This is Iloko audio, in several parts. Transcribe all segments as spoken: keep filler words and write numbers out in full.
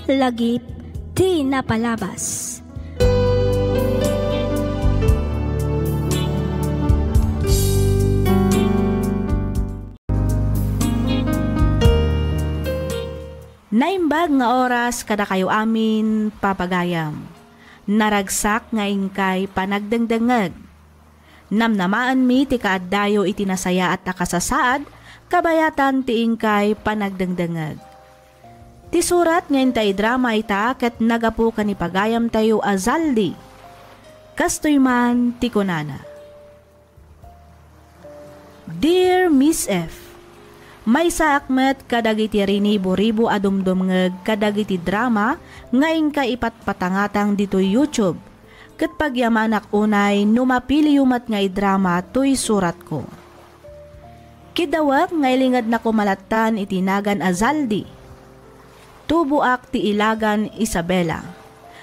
Lagip ti napalabas. Naimbag nga oras kadakayo amin, papagayam. Naragsak nga inkay panagdengdengngeg. Namnamaenmi ti kaaddayo iti nasayaat a kasasaad, kabayatan ti inkay panagdengdengngeg. Ti surat nga inta idrama ita ket naggapu ken ni pagayamtayo a Zaldi. Kastoy man ti kunana. Dear Miss F, maysaak met kadagiti rinibo-ribo a dumdumngeg kadagiti drama nga inka ipatpatangatang ditoy YouTube, ket pagyamanak unay no mapiliyo met nga idrama toy suratko. Kiddawek nga ilingednako malattan iti nagan a Zaldi. Tuboak ti ilagan Isabela,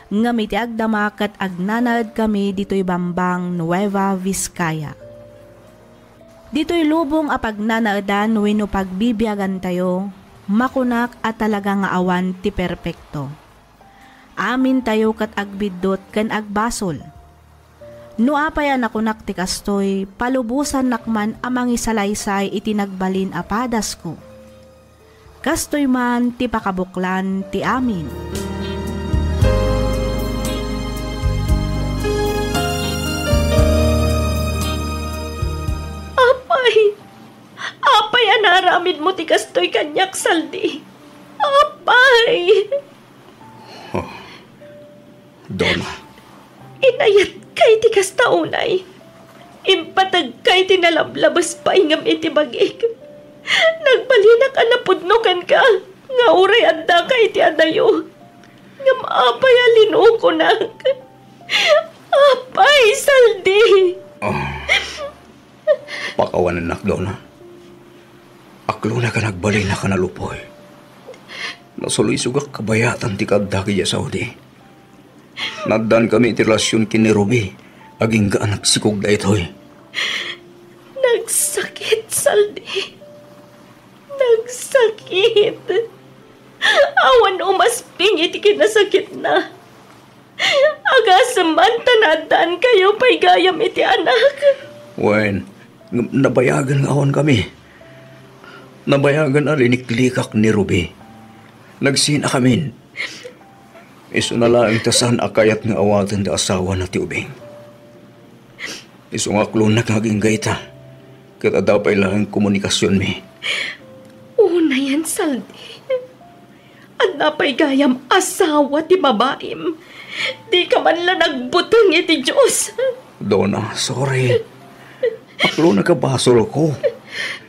ngem iti agdama ket agnanaedkami ditoy bambang Nueva Vizcaya. Ditoy lubong a pagnanaedan wenno pagbibiagantayo, makunak a talaga nga awan ti perpekto. Amintayo ket agbiddut ken agbasol. No apay a nakunak ti kastoy, palubosannak man a mangisalaysay iti nagbalin a padasko. Kastoy man ti pakabuklan ti amin. Apay! Apay a naaramidmo ti kastoy kaniak, Saldi? Apay! Oh, Donna. Inayatka iti kasta unay. Impategka iti nalablabas pay ngem iti bagik. Nagbalinak a napudno kenka nga uray addaka iti adayo. Ngem apay a linukonak? Apay, Saldi! Ah. Pakawanennak, Donna. Aklonak a nagbalinak a nalupoy. Nasulisogak kabayatan ti kaaddak idiay Saudi. Naaddankami iti relasion ken ni Ruby agingga a nagsikog daytoy. Nagsakit, Saldi. Nagsakit. Awan umasping iti kinasakitna. Agasem man ta naaddaankayo pay gayam iti anak. Wen, ngem nabayagen nga awankami. Nabayagen a liniklikak ni Ruby. Nagsinakamin. Isuna laeng ta saan a kayat nga awaten ti asawana ti ubing. Isu nga aklonak nga agingga ita, ket adda pay laeng komunikasionmi. Unayen, Saldi. Adda pay gayam asawa ti babaim. Dika man la nagbuteng iti Dios. Donna, sorry. Aklonak a basolko.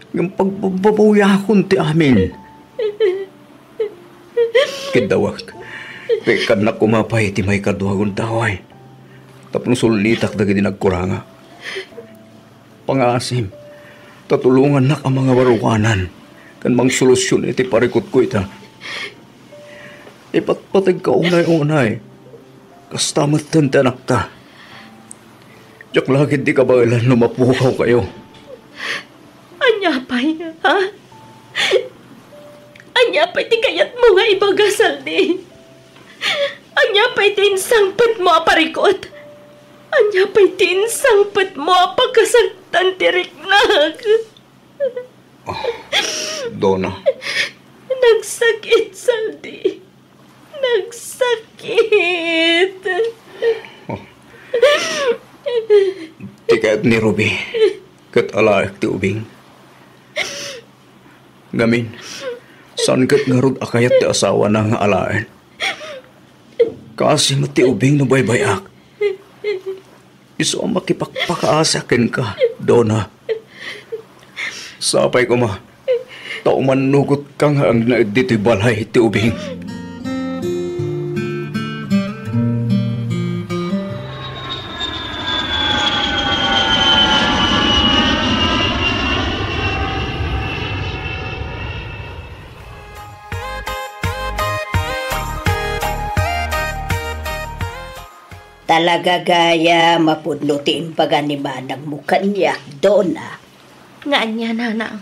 Ngem pagbababawayakon ti amin. Kiddawek, rikkadnak koma pay ti maikadua a gundaway tapno sullitak dagiti nagkurangak. Pangaasim, ta tulongannak a mangaruaruanan ken mangsolusion iti parikutko ita. Ipatpategka unay-unay. Kasta metten ti anakta. Diak la ketdi kabaelan no mapukawkayo. Ania pay, ha? Ania pay ti kayatmo nga ibaga, Saldi? Ania pay ti insangpetmo a parikut? Ania pay ti insangpetmo a pakasaktan ti riknak? Ah, Donna. Nagsakit, Saldi. Nagsakit. Oh. Ti kayat ni Ruby, ket alaek ti ubing. Ngamin, saan ket ngarud a kayat ti asawana nga alaen? Kaasi met ti ubing no baybay-ak. Isu a makipakpakaasiak kenka, Donna. Sapay koma, ta umannugotka nga agnaed ditoy balay ti ubing. Talaga gayam a pudno ti imbaga ni manangmo kaniak, Donna. Nga ania, Nanang?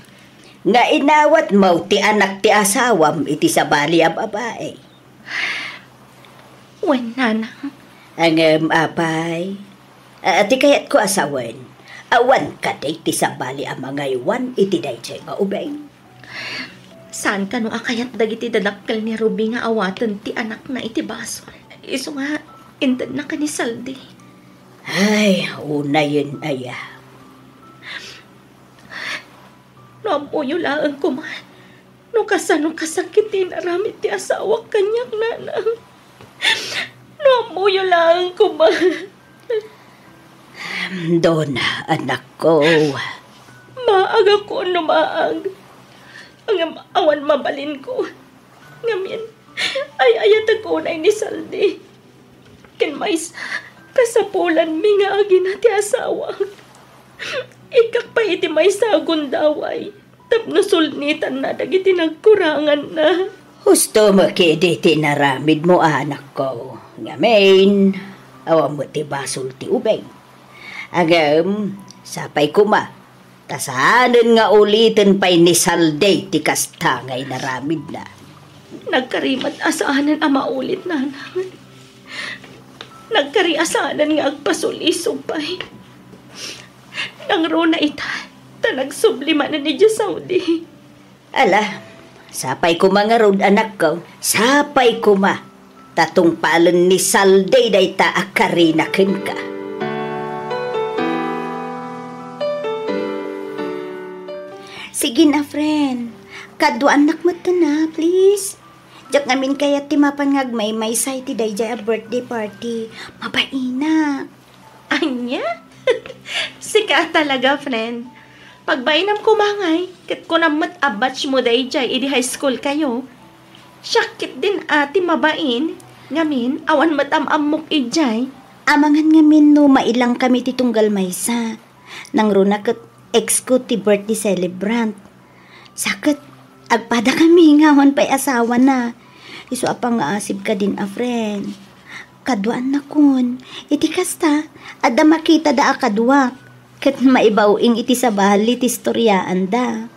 Nga inawatmo ti anak ti asawam iti sabali a babai. Wen, nanang. Ngem, apay, a, ti kayatko a sawen, awan kadi ti sabali a mangaywan iti daytoy nga ubing? Saan kano a kayat dagiti dadakkel ni Ruby nga awaten ti anakna iti basol? Isu nga, intedna ken ni Saldi. Ay, unayen aya. No ammoyo laeng koma, no kasano kasakit ti inaramid ti asawak kaniak, nanang. No ammoyo laeng koma. Dona, anakko. Maag ako no maag. Ngem awan mabalinko. Ngamin, ay-ayatek unay ni Saldi. Ken maysa, kasapulanmi nga agina ti asawak. Ikkak pay iti maysa a gundaway tapno sulnitanna dagiti nagkuranganna. Husto met kadi ti inaramidmo, anakko. Ngamin, awan met ti basol ti ubing. Ngem, sapay koma, ta saanen nga uliten pay ni Saldi ti kasta nga inaramidna. Nagkari met a saanen a maulit, nanang. Nagkari a saanen nga agpasulisog pay. Nangruna ita, ta nagsubli manen idiay Saudi. Ala, sapay koma ngarud, anakko. Sapay koma. Ta tungpalen ni Saldi dayta a karina kenka. Sige na, friend. Kaduaannak met na, please. Diak ngamin kayat ti mapan nga agmaymaysa iti daydiay a birthday party. Mabainak. Ania? Sika talaga, friend. Pagbainam koma ngay, ket kunam met a batch mo daydiay idi high school kayo. Siak ketdin a ti mabain, ngamin, awan met am-ammok idiay. Amangan ngamin no mailangkami ti tunggal maysa. Nangruna ket ex ko ti birthday celebrant. Sa ket, agpadakami nga awan pay asawana. Isu a pangngaasib kadin a friend. Kaduaannakon. Iti kasta, adda makitada a kaduak. Ket maibaw-ing iti sabali ti istoriaanda.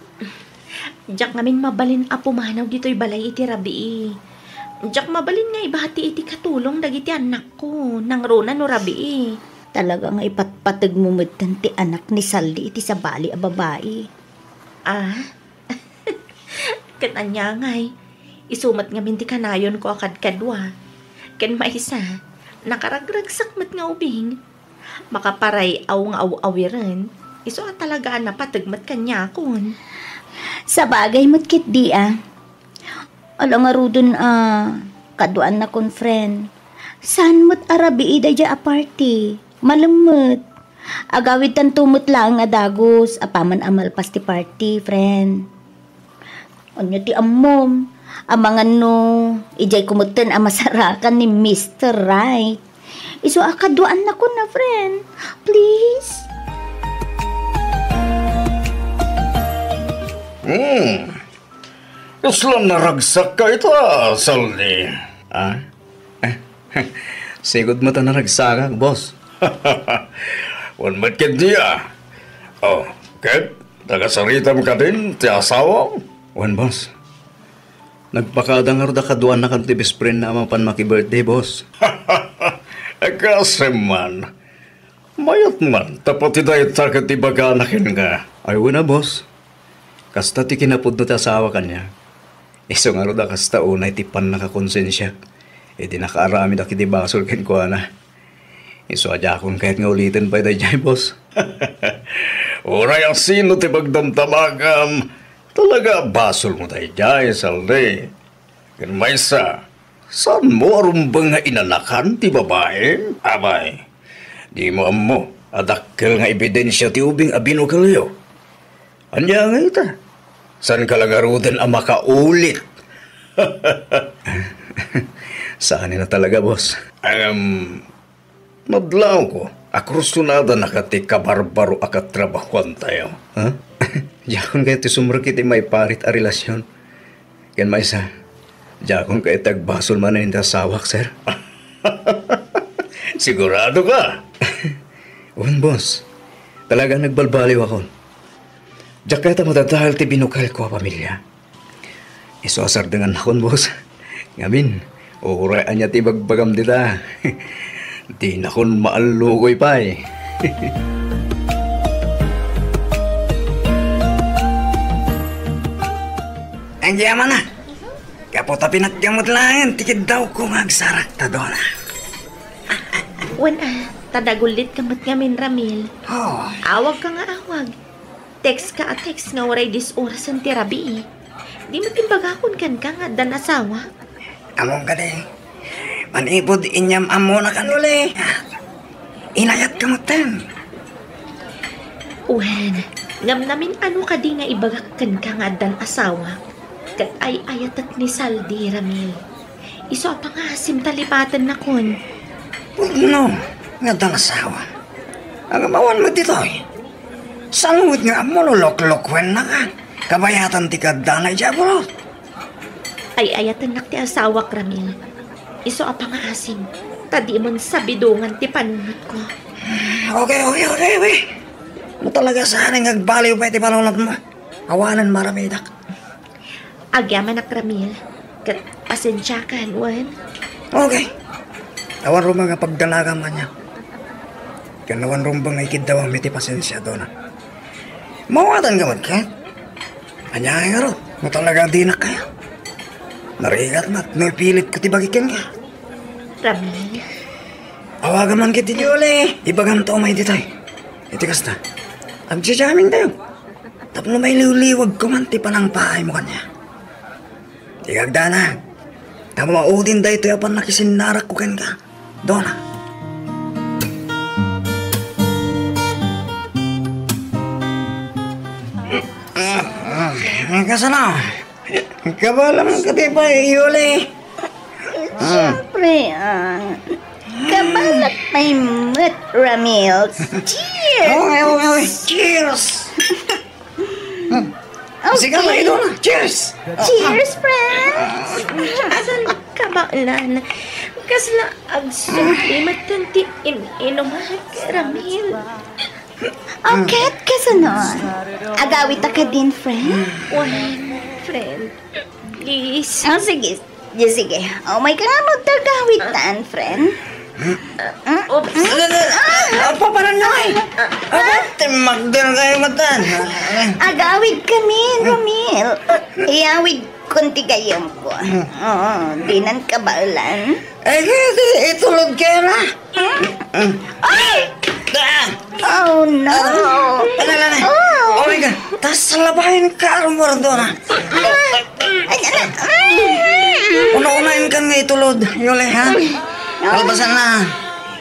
Diak ngamin mabalin a pumanaw ditoy balay iti rabii. Diak mabalin nga ibati iti katulong dagiti annakko, nangruna no rabii. Talaga nga ipatpategmo metten ti anak ni Saldi iti sabali a babai. Ah? Ket ania ngay, isu met ngamin ti kanayonko a kadkadua. Ken maysa, nakaragragsak met nga ubing. Makaparay-aw nga aw-awiren, isu a talaga a napateg met kaniakon. Sabagay met ketdi a. Ala ngaruden a, kaduaannakon, friend. Saan met a rabii daydiay a party? Malem met. Agawidtanto met laeng a dagus apaman a malpas ti party, friend. Ania ti ammom? Amangan no, idiay ko metten a masarakan ni Mister Right. Isu a kaduaannakon a friend. Please? Hmm. Kasla naragsak ka ita, Saldi. Ah? Sigud met a naragsakak, boss. Wen met ketdi a. Oh, ket, nakasaritam kadin ti asawam? Wen, boss. Nagpakada ngarud a kaduaannakan ti best friend na a mapan maki-birthday, boss. Kaasem man. Mayat man, ta pati dayta ket ibagana kenka. Ay, wen a, boss. Kasta ti kinapudno ti asawa kaniak. Isu ngarud a kasta unay ti pannakakonsensiak idi nakaaramidak iti basol kenkuana. Isu a diakon kayat nga uliten pay daydiay, boss. Uray a sino ti pagdamdamagam, talaga a basolmo daydiay, Saldi. Ken maysa, saanmo a rumbeng nga inanakan ti babai? Apay, dimo ammo a dakkel nga ebidensia ti ubing a binukelyo? Ania ngay ita? Saanka la ngaruden a makaulit? Saanen a talaga, boss. Em, nadlawko a kursunada na ka ti kabarbaro a katrabahuantayo. Ha? Diakon kayat ti sumrek iti maiparit a relasyon. Ken maysa, diakon kayat ti agbasol manen ti asawak, sir. Sigurado ka? Wen, boss. Talaga nagbalbaliwakon. Diak kayat a madadael ti binukelko a pamilia. Isu a sardengannakon, boss. Ngamin, Uray ania ti ibagbagam dita. Dinakon maallukoy pay. Agyamanak, gapu ta pinatgamot laeng ti kiddawko nga agsarakta, Dona. Wen a, ta dagullitka met ngamin, Ramil. Oh. Awagka nga awag. Text ka a text nga uray dis orasen ti rabii. Di met imbagakon kenka nga addan asawa? Ammom kadi, manipud inyam-ammona kan uli. Inayatka metten. Wen, namnamin-ano kadi nga ibagak kenka nga addan asawa? Ket ay-ayatek ni Saldi, Ramil. Isu a pangasim ta lipatennakon. Pudno nga addan asawa. Agam-awan met ditoy. Saan met nga ammo no loklokuennaka? Kabayatan ti kaddana idiay abroad. Ay-ayatennak ti asawak, Ramil. Isu a pangaasim, ta dimon sabidongan ti panunotko. Okay, okay, okay, okay. No talaga saan nga agbaliw pay ti panunotmo, awanen maramidak. Agyamanak, Ramil, ket pasensiakan, wen? Okay. Awan rumbeng a pagdalagam kaniak. Ken awan rumbeng a ikiddawam iti pasensia, Dona. Mawatanka met ket? Ania ngarud, no talaga dinak kayat? Narigat met no ipilitko ti bagik kenka. Ramil. Awagam man ket ti Yuli. Ibagamto umay ditoy. Iti kasta, agjajammingtayo. Tapno mailiwliwagko man ti panangpaaymo kaniak. Di kagdanag. Ta maudin daytoy a pannakisinnarek kenka, Dona. Ah, ah, kasano? Kabaelam kadi pay, Yuli? Siyempre, ah, kabaelak pay met, Ramil. Cheers! Okay, okay, okay. Cheers! Hmm. Okay. Sige, may Dona. Cheers! Cheers, friends! Saan kabaelan? Kasla agsukli met ti in-inumak, Ramil. O ket kasano? Agawidta kadin, friend? Wen, friend. Please. Ah, sige. Sige, sige. Umayka nga agawidtan, friend. Oops. Ah, papanan na eh. Aba, timagdal kayo matan. Agawid kami, Ramil. Iyawid kon ti gayamko. Oo, dinan kabaelan. Eh, di, di, itulod kayo na. Ay! Ah! Oh, no. Ano, ano, ano? Oh. Oh my God. Tas labahin ka, Armor, doon, ah. Ay, ay, ay. Una-unahin ka nga itulod, Yuli, ha? Kalpasan na.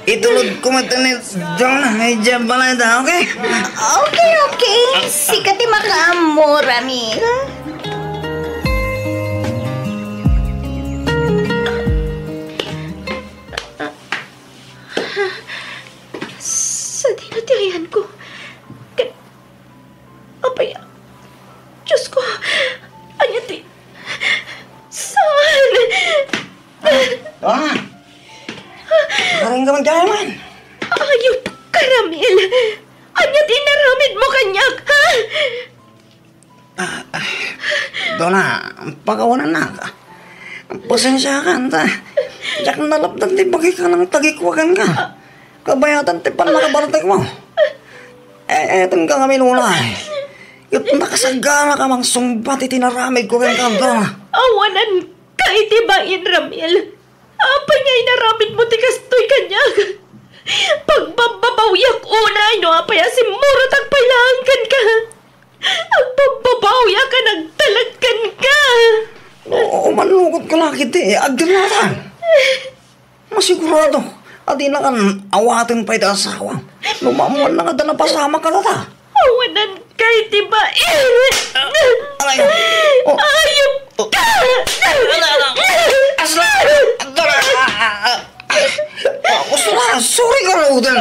Itulod ko met ni John, ay, diyan pala ito, okay? Okay, okay. Sika ti makaammo, Ramil. Sadino ti ayanko? Ket apay a, Diosko, ania ti, saan? Ah, ah. Kareng ka man, Diamond. Ayup ka, Ramil. Ania ti inaramidmo kaniak, ha? Ah, ah, Dona, pakawanannak. Pasensiakan ta. Diak nalapdan ti bagik a nangtagikwa kenka. Kabayatan ti pannakabartekmo. Eh, etenka ngamin unay. Ket nakasagana ka mangsungbat iti naramidko kenka, Dona. Awanan ka iti bain, Ramil. Apay nga inaramidmo ti kastoy kaniak? Pagbabbabawiak unay no apay a simmurotak pay laeng kenka. Agbabbabawiak a nagtalek kenka. O, mannukot ka la ket agdennatan. Masigurado a dinakan awaten pay ti asawam no maammoanna nga adda napasamak kadata. Awanan ka iti bain. Aray. Oh. Ayup ka! Ala, ala. Asla! Dona! Ah, gusto na, sorry ka, Loden.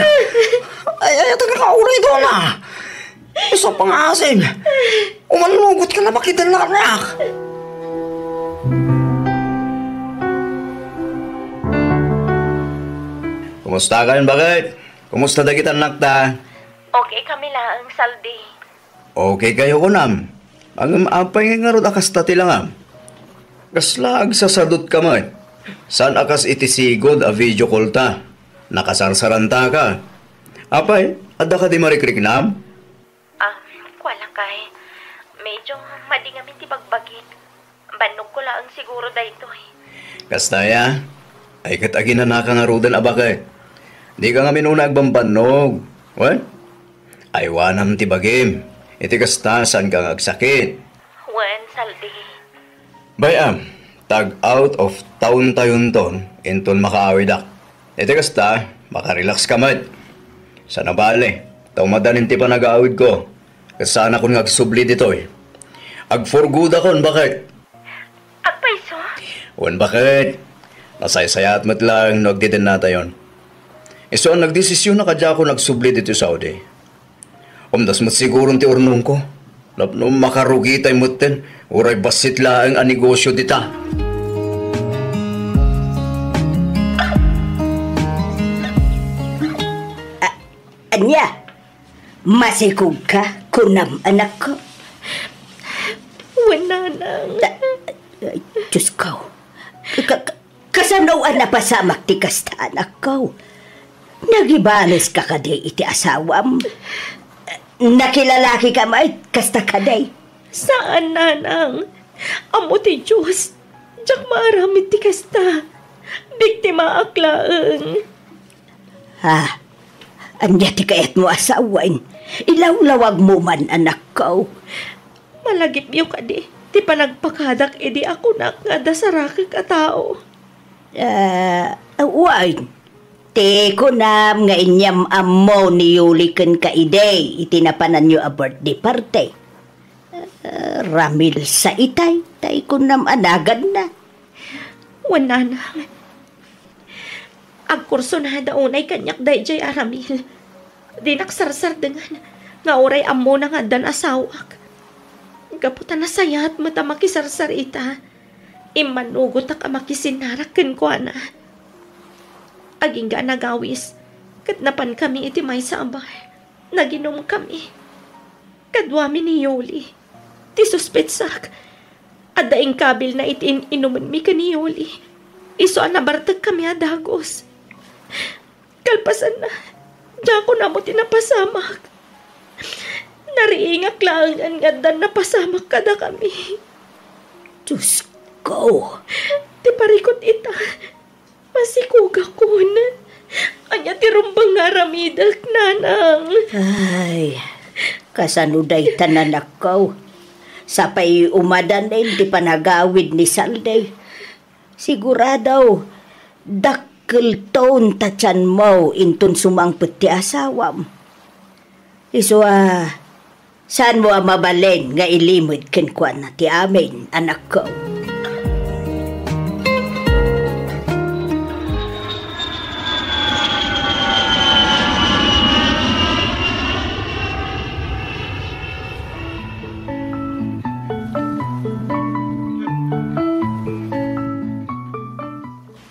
Ay, ay, taga ka, uray, Dona. Isu a pangaasim. Umannugot ka na, makidan na kaniak. Kumusta kayon, baket? Kumusta dagiti annakta? Okay kami laeng, Saldi. Okay kayo, kunam. Ngem apay nga ngarud a kasta ti langam? Kasla agsasadot ka met? Saan a kas iti sigud a video call ta. Nakasarsaranta ka. Apay, adda kadi marikriknam? Ah, kua lakay. Medyo madi ngamin ti bagbagik. Bannogko laeng siguro daytoy. Kasta aya? Ay ket aginanaka ngaruden a baket. Dika ngamin unay agbambannog. Wen? Aywanam ti bagim. Iti kasta, saanka nga agsakit. Wen, Saldi. Bay-am, tag-out of town tayonton inton makaawidak. Iti kasta, makarelax ka met. Saan a bale, ta umadanin ti panag-aawidko. Ket saanakon nga agsubli ditoy. Agpurgodakon, baket. Agpayso? Wen, baket. Nasaysayaat met laeng no agdidennatayon. Isu a nagdesisiona kadiakon agsubli ditoy Saudi. Umdas met siguron ti urnongko. Tapno makarugitay metten, uray bassit laeng a negosio dita. A-, ania? Masikogka, kunam, anakko? Wen, nanang. Ta-, ay, Diyos ko. Ka-, ka-, kasano a napasamak ti kasta, anakko? Nagibaleska kadi iti asawam? Nakilalaki ka met, kasta kadi? Saan, nanang. Ammo ti Diyos, diak maaramid ti kasta. Biktimaak laeng. Ha? Ania ti kayatmo a sawen? Ilawlawagmo man, anakko. Malagipyo kadi ti panagpakadak idi a kunak nga adda sarakek a tao? Ah, wen. Ti kunam nga inyam-ammo ni Yuli kenka idi iti napananyo a birthday party. Ah, Ramil sa itay, tay kunam a naganna. Wen, nanang. Agkursunada unay kaniak daydiay a Ramil. Dinak sarsardengan nga uray ammona nga addan asawak. Gapu ta nasayaat met a makisarsarita, immanugotak a makisinnarak kenkuana. Agingga a nagawis, ket napankami iti maysa a bar. Naginumkami. Kaduami ni Yuli. Ti suspetsak, adda inkabilna iti in-inumenmi ken ni Yuli. Isu a nabartekkami a dagus. Kalpasanna, diakon ammo ti napasamak. Nariingak laengen nga addan napasamak kadakami. Diyos ko! Ti parikut ita, masikogakon. Ania ti rumbeng nga aramidek, nanang? Ay, kasano dayta, anakko? Sapay umadanin ti panagawid ni Saldi. Sigurado, dakkelton ta tianmo inton sumangpet ti asawam. Isu a, saanmo a mabalin nga ilimed kenkuana ti amin, anakko.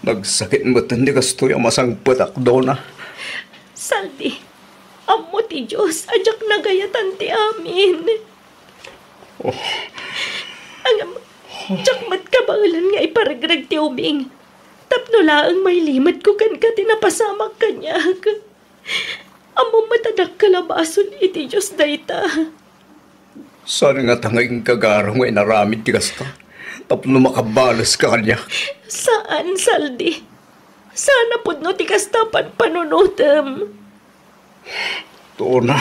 Nagsakit metten ti kastoy a masangpetak, Dona. Saldi, ammo ti Dios a diak nagayatan ti amin. Oh. Ngem, diak met kabaelan nga iparegreg ti ubing. Tapno laeng mailimedko kenka ti napasamak kaniak. Ammom met a dakkel a basol iti Dios dayta. Saan ngata nga inkagarem nga inaramid ti kasta tapno makabaleska kaniak? Saan, Saldi. Saan a pudno ti kasta a panpanunotem. Dona.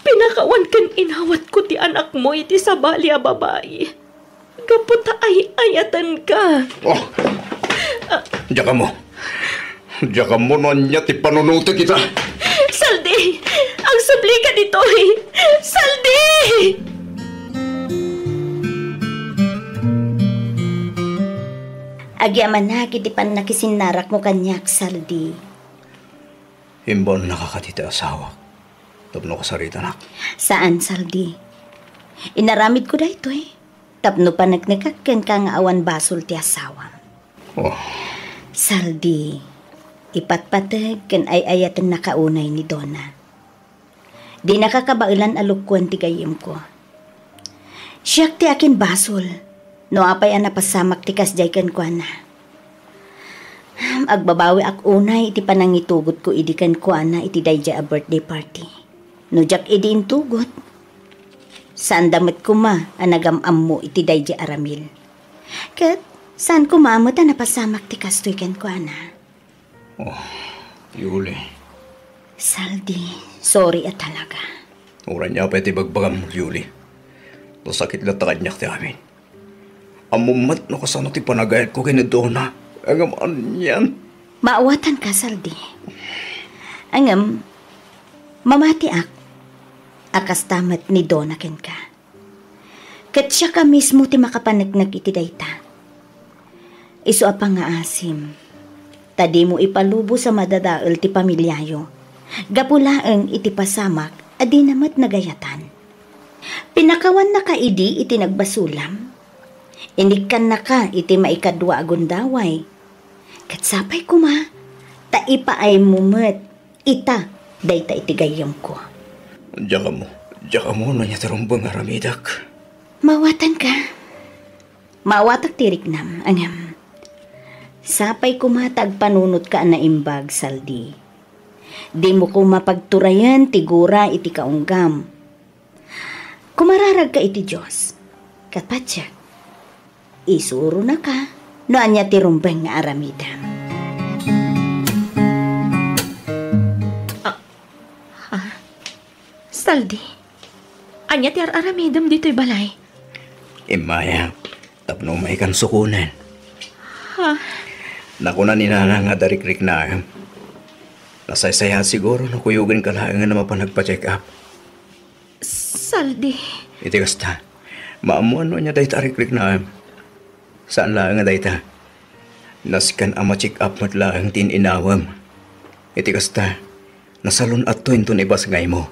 Pinakawan ken inawatko ti anakmo iti sabali a babai. Gapu ta ay-ayatenka. Oh. Ah. Diak ammo. Diak ammo no ania ti panunotek ita. Saldi! Agsublika ditoy! Saldi! Agyamanak iti pannakisinnarako kaniak, Saldi. Imbaonnaka kadi ti asawak tapno kasaritanak? Saan, Saldi. Inaramidko daytoy tapno paneknekak kenka nga awan basol ti asawam. Oh. Saldi, ipatpateg ken ay-ayatennaka unay ni Dona. Dinaka kabaelan a lukkoen ti gayyemko. Siak ti akinbasol no apay a napasamak ti kasdiay kenkuana. Agbabawiak unay iti panangitugotko idi kenkuana iti daydiay a birthday party. No diak idi intugot, saanda met koma a nagam-ammo iti daydiay a ramil. Ket saan koma met a napasamak ti kastoy kenkuana. Oh, Yuli. Saldi, sorry a talaga. Uray ania pay ti bagbagam, Yuli. Nasakit latta kaniak ti amin. Ammom met no kasano ti panagayatko ken ni Donna. Ngem anian? Maawatanka, Saldi. Ngem, mamatiak a kasta met ni Donna kenka. Ket siaka mismo ti makapaneknek iti dayta. Isu a pangngaasim, ta dimo ipalubos a madadael ti pamiliayo, gapu laeng iti pasamak a dina met nagayatan. Pinakawannaka idi iti nagbasolam. Inikkannaka iti maikadua a gundaway. Ket sapay koma, ta ipaaymo met ita dayta iti gayyemko. Diak ammo, diak ammo no ania ti rumbeng nga aramidek. Maawatanka. Maawatak ti riknam, ngem sapay koma ta agpanunotka a naimbag, Saldi. Dimo koma pagturayen ti gura iti kaunggam. Kumararagka iti Dios. Ket patiek, isuronaka no ania ti rumbeng nga aramidem. Ah, ah, Saldi, ania ti ar-aramidem ditoy balay? Immaya, tapno umaykan sukonen. Ha? Nakuna ni Nana nga adda rikriknaem. Nasaysayaat siguro no kuyogenka laengen a mapan agpa-check up. Saldi. Iti kasta, maammoan no ania dayta a rikriknaem. Saan laeng a dayta. Nasken a ma-check up met laeng ti in-inawem. Iti kasta, nasalun-atto inton ibasngaymo.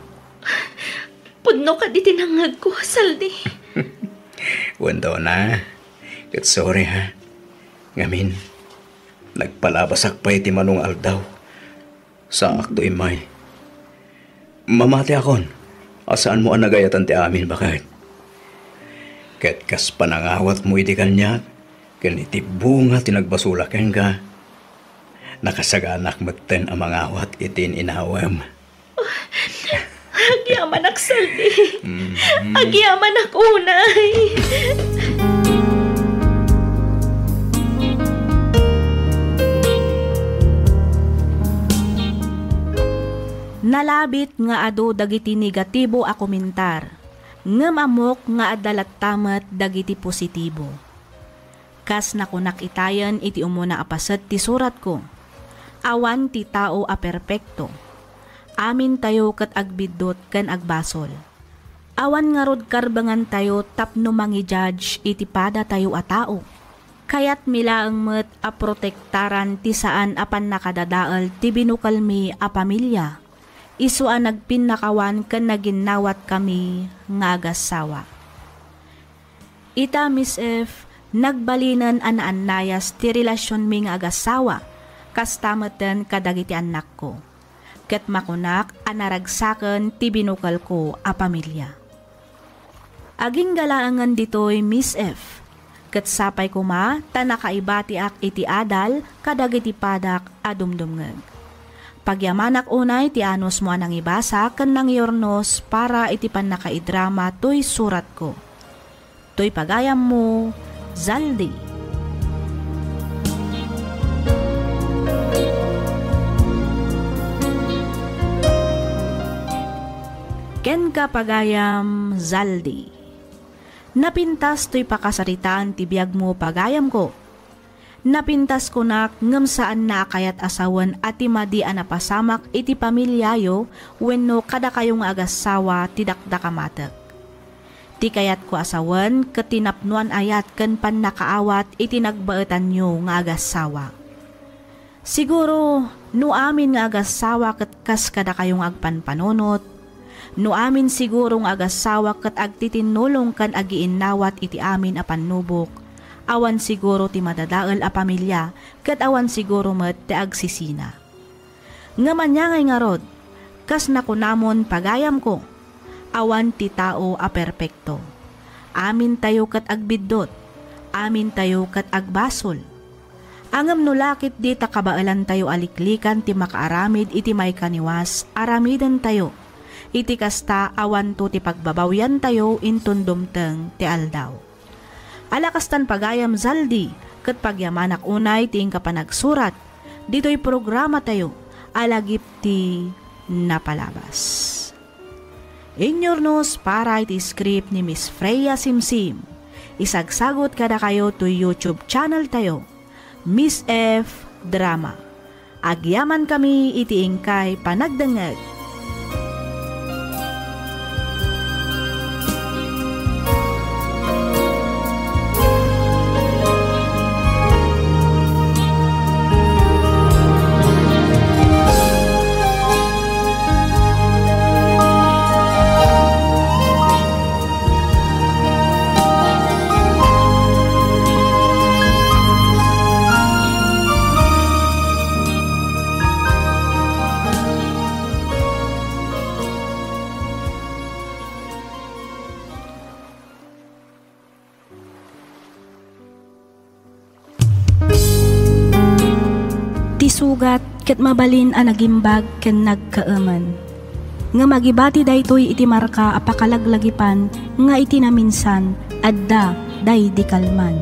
Pudno kadi ti nangngegko, Saldi. Wen, Donna, ket sorry, ha. Ngamin, nagpalabasak pay ti mano nga aldaw. Saakto immay. Mamatiakon a saanmo a nagayatan ti amin, baket. Ket kas panangawatmo idi kaniak ken iti bunga ti nagbasolak kenka, nakasaganak metten a mangawat iti in-inawem. Agyamanak, Saldi. Mhm. Agyamanak unay. Nalabit nga adu dagiti negatibo a komentar, ngem ammok nga adda latta met dagiti positibo. Kas nakunak itayen iti umuna a paset ti suratko, awan ti tao a perpekto. Amintayo ket agbiddut ken agbasol. Awan ngarud karbengantayo tapno mangi-judge iti padatayo a tao. Kayatmi laeng met a protektaran ti saan a pannakadadael ti binukelmi a pamilia, isu a nagpinnakawan ken naginnawatkami nga agassawa. Ita, Miss F, nagbalinen a naannayas ti relasionmi nga agassawa, kasta metten kadagiti annakko. Ket makunak a naragsaken ti binukelko a pamilia. Agingga laengen ditoy, Miss F. Ket sapay koma ta nakaibatiak iti adal kadagiti padak a dumdumngeg. Pagyamanak unay ti anusmo a nangibasa ken nangiurnos para iti pannakaidrama toy suratko. Toy pagayammo, Zaldi. Kenka, pagayam, Zaldi. Napintas toy pakasaritaan ti biagmo, pagayamko. Napintas kunak ngem saanna a kayat a sawen a ti madi a napasamak iti pamiliayo wenno kadakayo nga agassawa ti dakdakamatek. Ti kayatko a sawen ket ti napnoan ayat ken pannakaawat iti nagbaetanyo nga agassawa. Siguro, no amin nga agassawa ket kas kadakayo nga agpanpanunot, no amin siguro nga agassawa ket agtitinnulong ken agiinnawat iti amin a pannubok, awan siguro ti madadael a pamilia ket awan siguro met ti agsisina. Ngem ania ngay ngarud, kas nakunamon, pagayamko, awan ti tao a perpekto. Amintayo ket agbiddut, amintayo ket agbasol. Ngem no la ketdi ta kabaelantayo a liklikan ti makaaramid iti maikaniwas, aramidentayo. Iti kasta, awanto ti pagbabawyantayo inton dumteng ti aldaw. Ala kastan pagayam, Zaldi, ket pagyamanak unay ti inka panagsurat ditoy programatayo a Lagip ti Napalabas. Inyurnos para iti script ni Miss Freya Simsim. Isagsagut kadakayo toy YouTube channel tayo, Miss F Drama. Agyamankami iti inkay panagdengngeg. Ti sugat ket mabalin a nagimbag ken nagkaemen. Ngem agibati daytoy iti marka a pakalaglagipan nga iti naminsan, adda daydi kalman.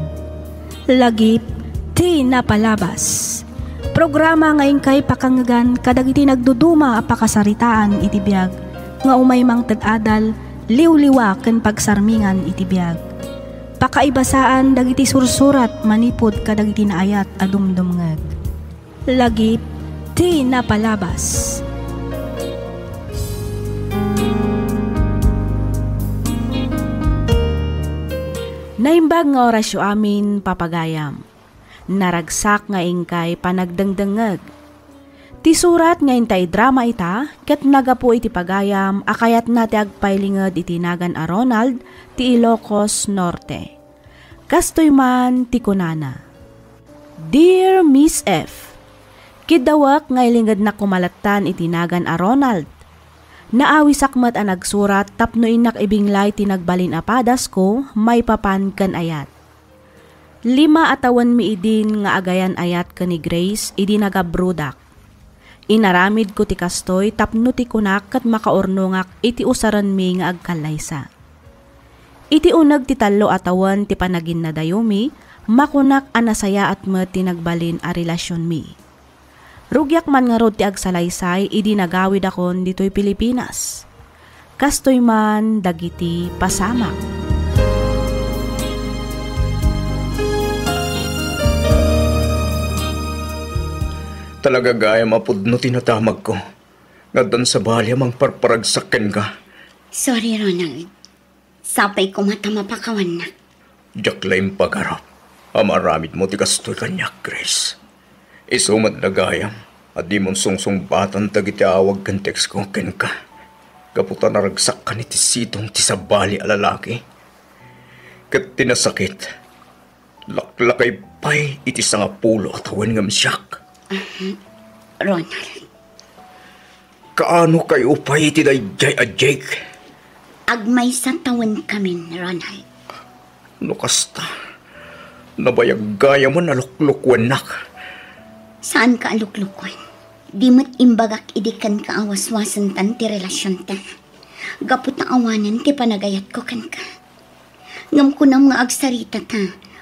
Lagip ti Napalabas. Programa nga inkay pakangngegan kadagiti nagduduma a pakasaritaan iti biag nga umay mangted adal, liwliwa ken pagsarmingan iti biag. Pakaibasaan dagiti sursurat manipud kadagiti naayat a dumdumngeg. Lagip ti Napalabas. Naimbag nga orasyo amin, papagayam. Naragsak nga inkay panagdengdengngeg. Ti surat nga intay drama ita ket nagapu iti pagayam a kayatna ti agpailinged iti nagan a Ronald ti Ilocos Norte. Kastoy man ti kunana, "Dear Miss F, kiddawek nga ilingednak koma lattan iti nagan a Ronald. Naawisak met a nagsurat tapno innak ibinglay ti nagbalin a padasko maipapan ken ayat. Lima a tawenmi idin nga agayan-ayat ken ni Grace idi nagabrodak. Inaramidko ti kastoy tapno ti kunak ket makaurnongak iti usarenmi nga agkallaysa. Iti uneg ti tallo a tawen ti panaginnadayomi, makunak a nasayaat met ti nagbalin a relasionmi. Rugiak man ngarud ti agsalaysay idi nagawidakon ditoy Pilipinas. Kastoy man dagiti pasamak." Talaga gayam a pudno ti nadamagko. Nga addan sabali a mangparparagsak kenka. Sorry, Ronald. Sapay koma ta mapakawannak. Diak la impagarap a maaramidmo ti kastoy kaniak, Grace. Isu met la gayam a dimon sungsungbatan dagiti awag ken textko kenka. Gapu ta naragsakan iti sidong ti sabali a lalaki. Ket ti nasakit, laklakay pay iti sangapulo a tawen ngem siak. Ahem. Ronald. Kaano kayo pay iti daydiay a Jake? Agmaysa tawenkamin, Ronald. No kasta, nabayag gayamen a luklukuennak. Saanka a luklukuen. Di met imbagak idi kenka a waswasentan ti relasionta. Gapu ta awanen ti panagayatko kenka. Ngem kunam nga agsarita ta,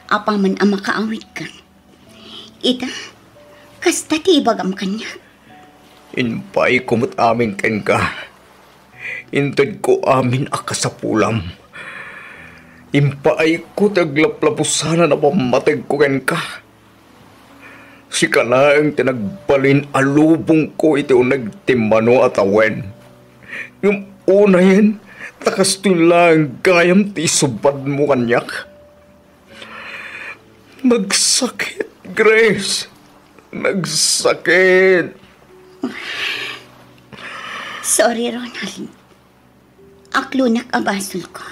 apaman a makaawidka. Ita, kasta ti ibagam kaniak. Impaayko met amin kenka. Intedko amin a kasapulam. Impaayko ti aglaplapusanan a pammategko kenka. Sika laeng ti nagbalin a lubongko iti uneg ti mano a tawen. Ngem unayen, ta kastoy laeng gayam ti isubadmo kaniak. Nagsakit, Grace. Nagsakit. Sorry, Ronald. Aklonak a basolko.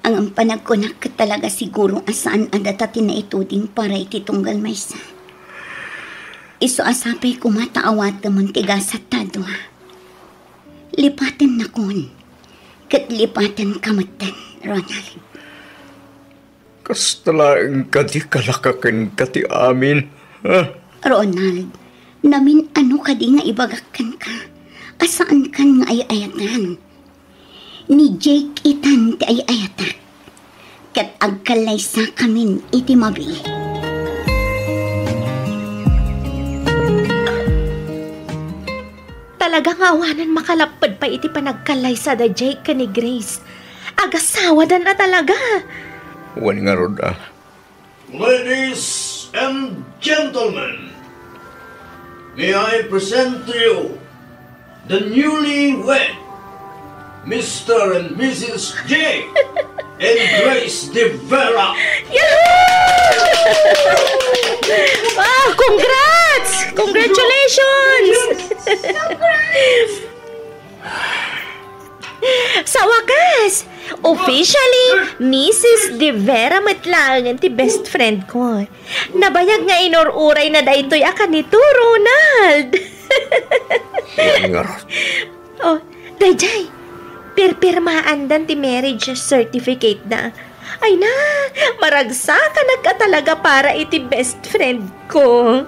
Ngem panagkunak ket talaga siguro a saan a data ti naituding para iti tunggal maysa. Isu a sapay koma ta awatemon ti gasat ta dua. Lipatennakon, ket lipatenka metten, Ronald. Kasta laeng kadi kalaka kenka ti amin, ha? Ronald, namin-ano kadi nga ibagak kenka a saankan nga ay-ayatan? Ni Jake itan ti ay-ayatak, ket agkallaysakamin iti mabiit. Talaga nga awanen makalapped pay iti panagkallaysa da Jake ken ni Grace. Agasawadan a talaga. Wen ngarud a. Ladies and gentlemen, may I present to you the newlywed, Mister and Missus J and Grace De Vera. Yahoo! Wow, congrats! Congratulations! Sa wakas, officially, Missus De Vera met laengen ti best friend ko. Nabayag nga inur-urayna daytoy a kanito, Ronald. Wen ngarud. Oh, daydiay, pirpirmaandan ti marriage certificate da. Ay na, maragsakanak a talaga para iti best friend ko.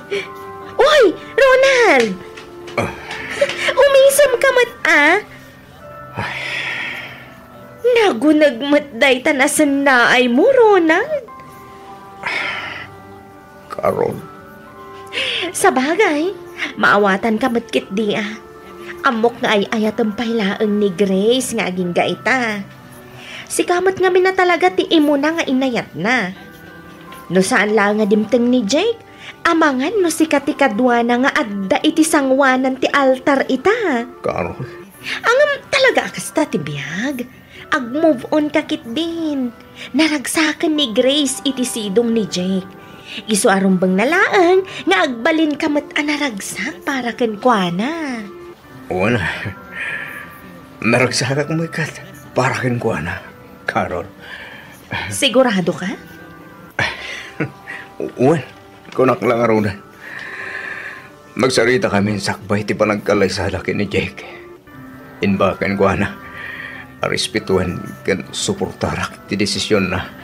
Uy, Ronald! Ah. Umisem ka met, ah? Ay. Naguneg met dayta nasennaay mo, Ronald. Karon. Sabagay, maawatanka met ketdi a. Ammok nga ay-ayatem pay laeng ni Grace nga agingga ita. Sika met ngamin a talaga ti imuna nga inayatna. No saan laeng nga dimteng ni Jake, amangan no sika ti kaduana nga adda iti sangoanan ti altar ita. Karon. Ngem talaga a kasta ti biag. Ag-move on ka ketdin. Naragsaken ni Grace iti sidong ni Jake. Isu a rumbengna laeng nga agbalinka met a naragsak para kenkuana. Wen, naragsakak met ket para kenkuana, Carol. Sigurado ka? Wen, kunak la ngaruden. Magsaritakami sakbay ti panagkallaysada ken ni Jake. Imbag kenkuana a respetuan ken suportarak ti desisionna.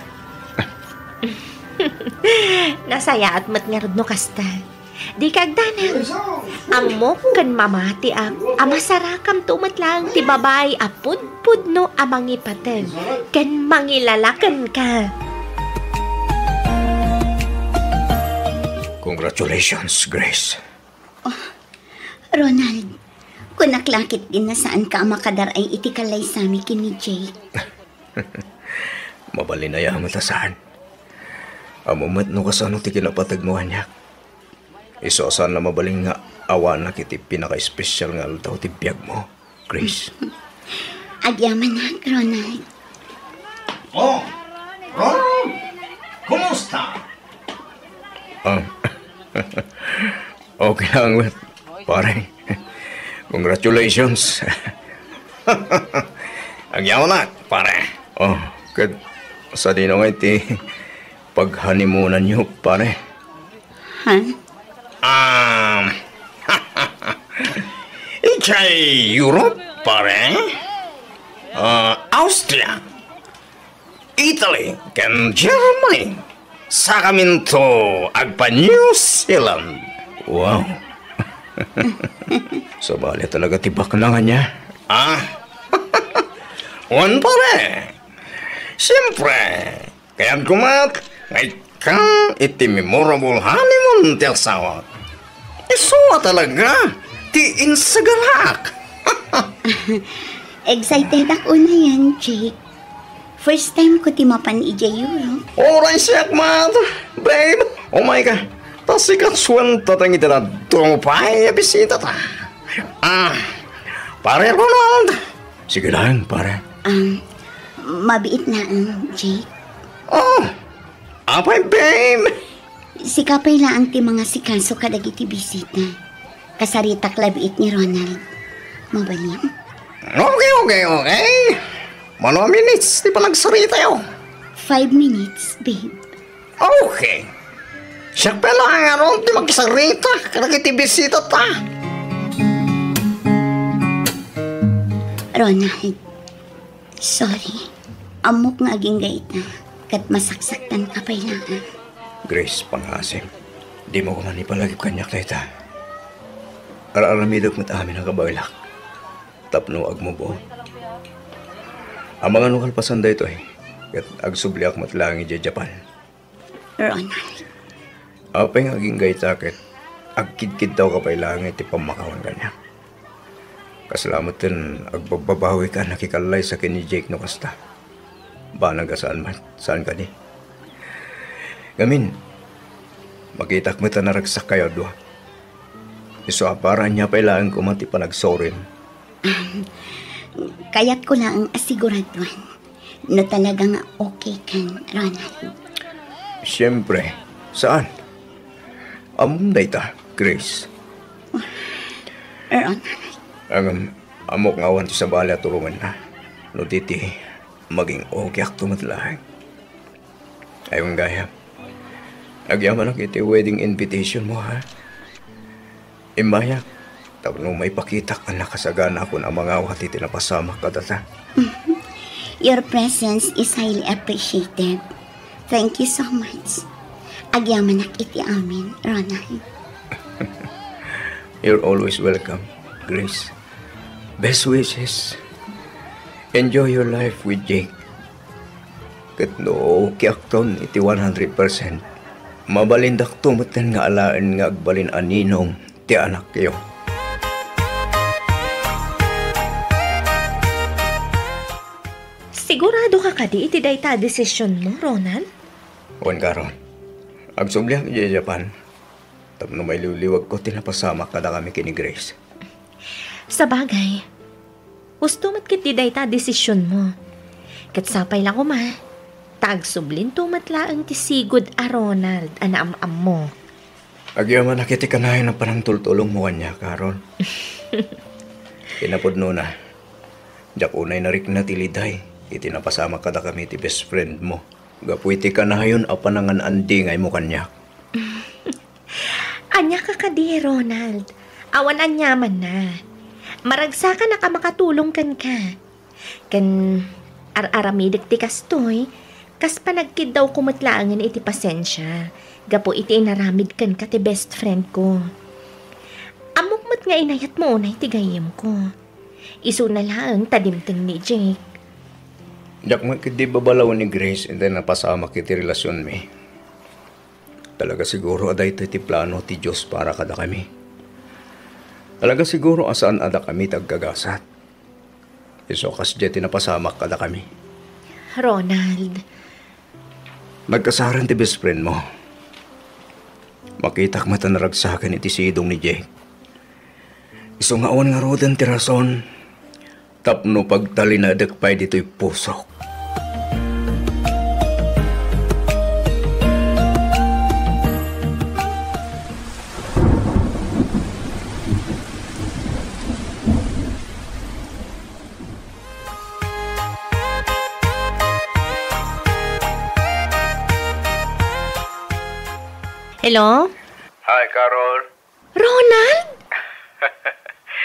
Nasayaat met ngarud no kasta. Dika agdanag. Ammok ken mamatiak a masarakamto met laeng ti babai a pudpudno a mangipateg ken mangilala kenka. Congratulations, Grace. Oh, Ronald, kunak la ketdin a saanka a makadar-ay iti kallaysami ken ni Jake. Mabalin aya met a saan. Ammom met no kasano ti kinapategmo kaniak. Isu a saan a mabalin nga awanak iti pinakaespesial nga aldaw ti biagmo, Grace. Agyamanak, Ronald. Oh, Ronald! Kumusta? Ah. Okay lang, pare. Congratulations. Agyamanak, pare. Oh, ket sadino ngay ti paghanimunanyo, pare? Ha? Um, idiay Europe, pare? Ah, Austria, Italy, ken Germany. Sakaminto agpa-New Zealand. Wow. Sabali talaga ti baknang ania. Ah? Wen, pare. Siyempre, kayatko met nga ikkan iti memorable honeymoon ti asawak. Isu a talaga ti insagarak. Excited ak unayen, Jake. First time ko ti mapan idiay Europe. Uray siak met, babe. Umayka. Ta sika suentateng iti dadduma pay a bisitata. Ah, pare Ronald. Sige laeng, pare. Um, mabiit laeng, Jake. Oh, apay, babe? Sika pay laeng ti mangasikaso kadagiti bisita. Kasaritak la biit ni Ronald. Mabalin? Okay, okay, okay. Mano a minutes ti panagsaritayo? Five minutes, babe. Okay. Siak pay laeng ngarud ti magsarita kadagiti bisitata. Ronald, sorry. Ammok nga agingga ita. ket masaksaktanka pay laeng. Grace, pangngaasim, dimo koma ipalagip kaniak dayta. Ar-aramidek met amin a kabaelak tapno agmubo. Amangan no kalpasan daytoy, ket agsubliak met laeng idiay Japan. Ronald. Apay nga agingga ita ket agkidkidtawka pay laeng iti pammakawan kaniak? Kasla metten agbabbabawika a nakikallaysa ken ni Jake no kasta. Banag a saan met, saan kadi? Ngamin, makitak met a naragsakkayo a dua. Isu a para ania pay laeng koma ti panagsurim. Kayatko laeng a siguraduan no talaga nga okay kan, Ronald. Siempre, saan? Ammom dayta, Grace. Ronald. Ngem, ammok nga awan ti sabali a tulonganna. No di ti, maging okay akto met laeng. Ay, gayam. Agyamanak iti wedding invitation mo, ha? Immayak, tapno maipakitak a nakasaganakon a mangawat iti napasamak kadata. Your presence is highly appreciated. Thank you so much. Agyamanak iti amin, Ronald. You're always welcome, Grace. Best wishes. Enjoy your life with Jake. Ket no okay akton iti one hundred percent, mabalindakto metten nga alaen nga agbalin a ninong ti anakyo. Sigurado ka kadi iti dayta a desisyon mo, Ronald? Wen, Carol. Agsubliak idiay Japan tapno mailiwliwagko ti napasamak kadakami ken ni Grace. Sabagay, husto met ketdi dayta a desisyon mo. Ket sapay la koma, ta agsublinto met laeng ti sigud a Ronald a naam-ammo. Agyamanak iti kanayon a panangtultulongmo kaniak, Carol. Iti napudnona, diak unay narikna ti liday iti napasamak kadakami ti best friend mo gapu iti kanayon a panangan-andingaymo kaniak. Ania ka kadi, Ronald? Awan aniamanna. Maragsakanak a makatulong kenka. Ken ar-aramidek ti kastoy, kas panagkiddawko met laengen iti pasensia, gapu iti inaramid kenka ti best friend ko. Ammok met nga inayatmo unay ti gayyemko. Isuna laeng ta dimteng ni Jake. Diak met ketdi babalawen ni Grace iti napasamak iti relasionmi. Talaga siguro a daytoy ti plano ti Dios para kadakami. Talaga siguro a saan a dakami ti agkagasat. Isu a kasdiay ti napasamak kadakami. Ronald. Nagkasaren ti best friend mo. Makitak met a naragsakan iti sidong ni Jake. Isu nga awan ngaruden ti rason tapno pagtalinaedek pay ditoy pusok. Hello? Hi, Carol. Ronald?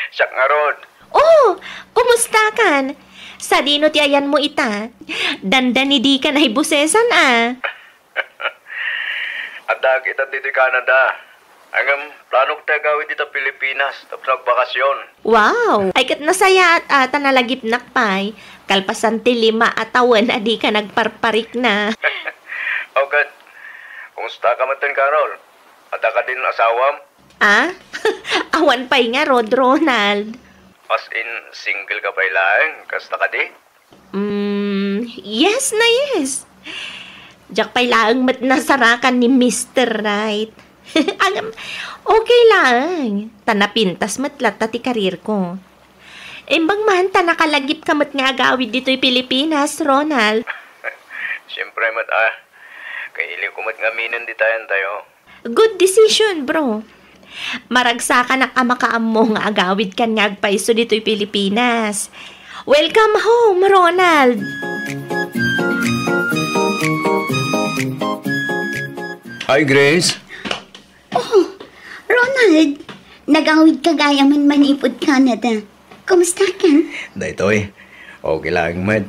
Siak ngarud. Oh, kumusta kan? Sadino ti ayanmo ita? Dandani dika naibusesan a. Addaak ita ditoy Canada. Ngem, planok ti agawid dita Pilipinas tapno agbakasyon. Wow! Ay, ket nasayaat a ta nalagipnak pay. Kalpasan ti lima a tawen a dika nagparparikna. O ket, kumusta ka metten, Carol? Adda kadin asawam? Ah? Awan pay ngarud, Ronald. As in, single ka pay laeng, kasta kadi? Mm, yes na yes. Diak pay laeng met nasarakan ni Mister Right. Ngem, okay laeng. Ta napintas met latta ti career ko. Imbag man ta nakalagip ka met nga agawid ditoy Pilipinas, Ronald. Siyempre met, ah. Kailiw ko met nga aminen ditayan tayo. Good decision, bro. Maragsakanak a makaammo nga agawid kan nga agpayso ditoy Pilipinas. Welcome home, Ronald! Hi, Grace. Oh, Ronald! Nagawid ka gayam manipud Canada. Kumusta kan? Daytoy, okay lang met.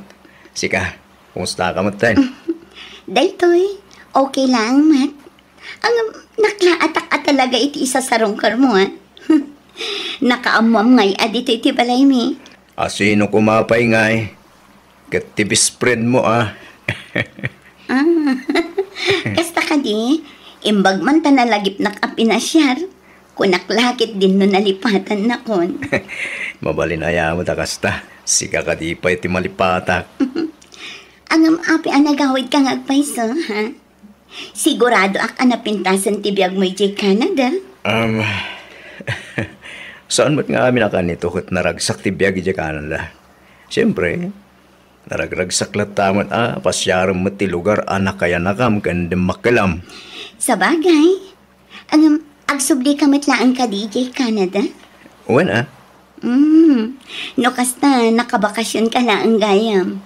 Sika, kumusta ka met? Daytoy, okay laeng met. Ang naklaatak a talaga iti isasarungkarmo, a? Nakaammoam ngay a ditoy ti balaymi. A sino koma pay ngay? Ket ti best friend mo, a? Ah, kasta kadi, imbag man ta nalagipnak a pinasiar, kunak la ket dinno nalipatannakon. Mabalin aya met a kasta. Sika kadi pay ti malipatak. Ngem apay a nagawidka nga agpayso, ha? Siguradoak a napintasen ti biagmo idiay Canada. Um, saan met nga amin a kanito ket naragsak ti biag idiay Canada. Siyempre, naragragsak latta met a pasiarem met ti lugar a nakayanakam ken dimmakkelam. Sabagay, ngem agsublika met laeng kadi idiay Canada? Wen a. Mm, no kasta, nakabakasionka laeng gayam.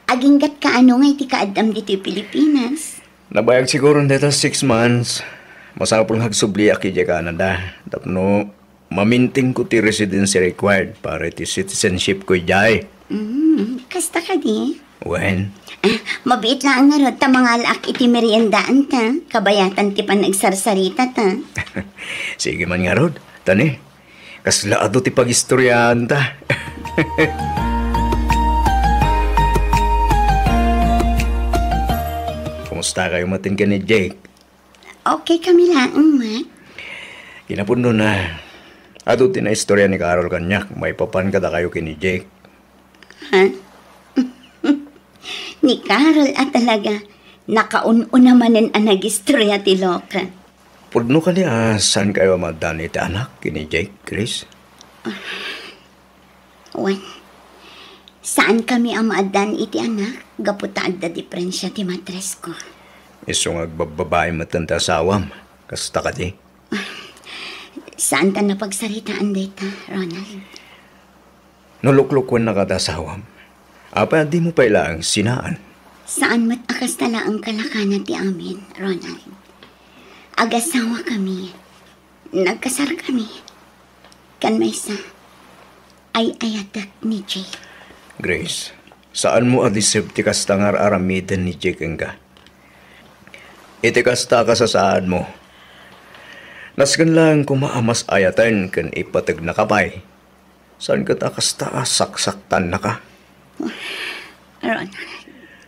Aginggatka a no nga iti kaaddam ditoy Pilipinas? Nabayag siguron dayta six months. Masapul nga agsubliak idiay Canada tapno mamintingko ti residency required para iti citizenshipko idiay. Mm, kasta kadi? Wen. Ah, mabiit laeng ngarud ta mangalaak iti meriendaanta, kabayatan ti panagsarsarita ta. Sige man ngarud, tani. Kasla adu ti pagistoriaanta. Kumusta kayo matin ken ni Jake? Okay kami laeng, Mac. Kinapudno na, adu ti naistorya ni Carol kaniak maipapan kadakayo ken ni Jake. Ha? Ni Carol a talaga, nakaun-una manen a nagistorya ti loka. Pudno kadi a saan kayo a maaddaan iti anak ken ni Jake, Chris? Wen, saan kami a maaddaan iti anak gapu ta adda diferensia ti matres ko. Isu nga agbabbabain metten ti asawam, kasta kadi? Saan ta napagsaritaan dayta, Ronald? No luklukuen na kada asawam, apay a dimo pay laeng sinaan? Saan met a kasta laeng kalakana ti amin, Ronald. Agasawa kami. Nagkasar kami. Kan maysa, ay-ayatek ni Jake. Grace, saanmo a deserve ti kasta nga ar-aramiden ni Jake kenka. Iti kasta a kasasaadmo, nasken laeng koma a mas ayaten ken ipategnaka pay. Saan ket a kasta a saksaktannaka? Ronald.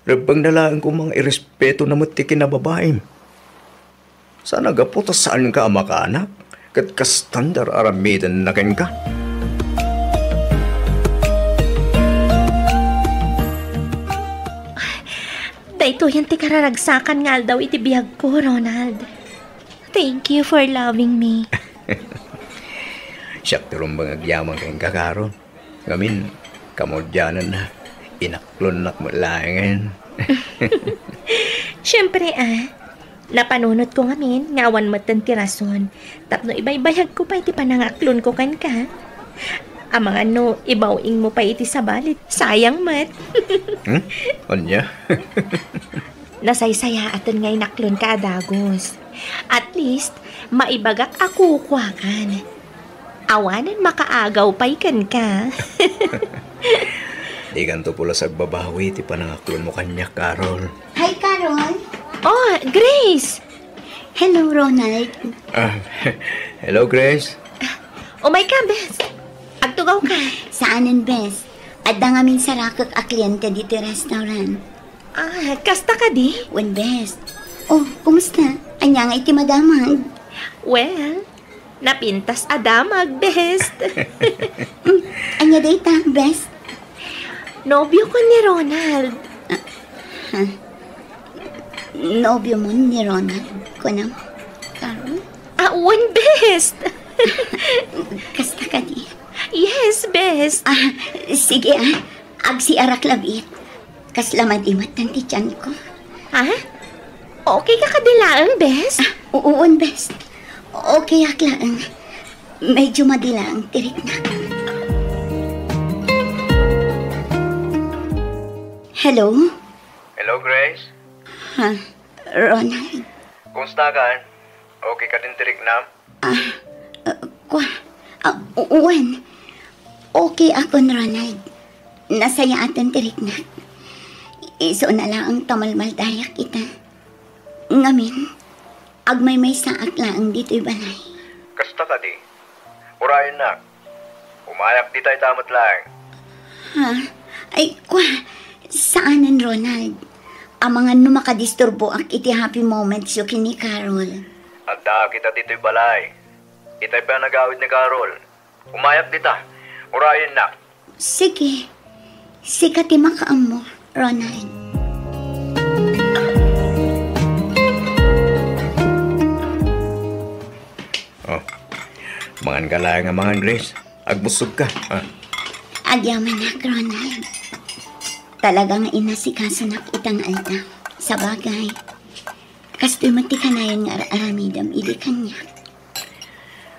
Rebbengna laeng koma nga irespetona met ti kinababaim. Saan a gapu ta saanka a makaanak, ket kastan ti ar-aramidenna kenka? Daytoyen ti kararagsakan nga aldaw iti biagko, Ronald. Thank you for loving me. Siak ti rumbeng agyaman kenka, Carol. Ngamin, kamaudiananna, inaklonnak met laengen. Siempre, a. Napanunotko ngamin nga awan metten ti rason tapno ibaybayagko pay ti panangaklonko kenka. Amangan no ibaw-ingmo pay iti sabali, sayang met. Hmm? Ania? Nasaysayaaten nga inaklonka a dagus. At least, maibagak a kukuakan. Awanen makaagaw pay kenka. Dikanto pulos agbabawi ti panangaklonmo kaniak, Carol. Hi, Carol. Oh, Grace! Hello, Ronald. Ah, hello, Grace. Umayka, bes. Agtugawka. Saanen, bes. Adda ngamin sarakek a kliente ditoy restaurant. Ah, kasta kadi? Wen, bes. Oh, kumusta? Ania nga iti madamag? Well, napintas a damag, bes. Mm, ania dayta, bes? Nobioko ni Ronald. Ah, ha? Nobiomo ni Ronald, kunam? Carol? Ah, wen, bes. Kasta kadi? Yes, bes. Ah, sige, ah. Agsiarak labiit. Kasla madimet ti tianko. Ha? Okay ka kadi laeng, bes? Ah, uon, bes. Okay ak laeng. Medyo madi laeng ti riknak. Hello? Hello, Grace? Ha? Ronald? Kumusta ka? Okay ka din ti riknam? Ah, uh, kwa, ah, u-, wen. Okay akon, Ronald. Nasayaaten ti riknak. Isuna laeng ta malmaldayak ita. Ngamin, agmaymaysaak laeng ditoy balay. Kasta kadi? Urayennak. Umayak dita ita met laeng. Ha? Ay, kwa, saanen, Ronald. Amangan no makadisturboak iti happy moments yo ken ni Carol. Addaak ita ditoy balay. Itay pay a nagawid ni Carol. Umayak dita. Urayennak. Sige. Sika ti makaammo, Ronald. Oh. Mangan ka laeng a mangan, Grace. Agbusog ka, ah. Agyamanak, Ronald. Talaga nga inasikasunak ita nga aldaw. Sabagay, kastoy met ti kanayon nga ar-aramidem idi kaniak.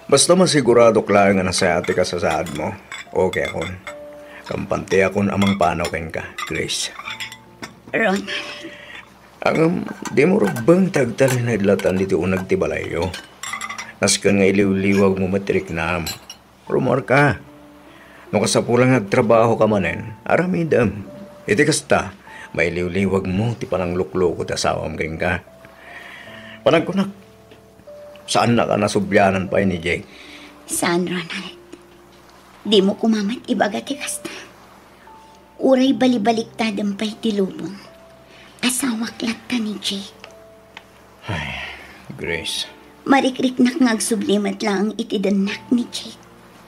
Basta masiguradok laeng a nasayaat ti kasasaadmo, okay akon. Kampante akon a mangpanaw kenka, Grace. Ronald. Ngem, dimo rugbeng ti agtalinaed latta ditoy uneg ti balayyo. Nasken nga iliwliwagmo met ti riknam. Rummuarka. No kasapulan nga agtrabahoka manen, aramidem. Iti kasta, mailiwliwagmo ti pananglukloko ti asawam kenka. Panagkunak, saannak a nasublianan pay ni Jake? Saan, Ronald. Dimo koma met ibaga ti kasta. Uray balibaliktadem pay ti lubong. Asawak latta ni Jake. Ay, Grace. Marikriknak nga agsubli met laeng iti dennak ni Jake.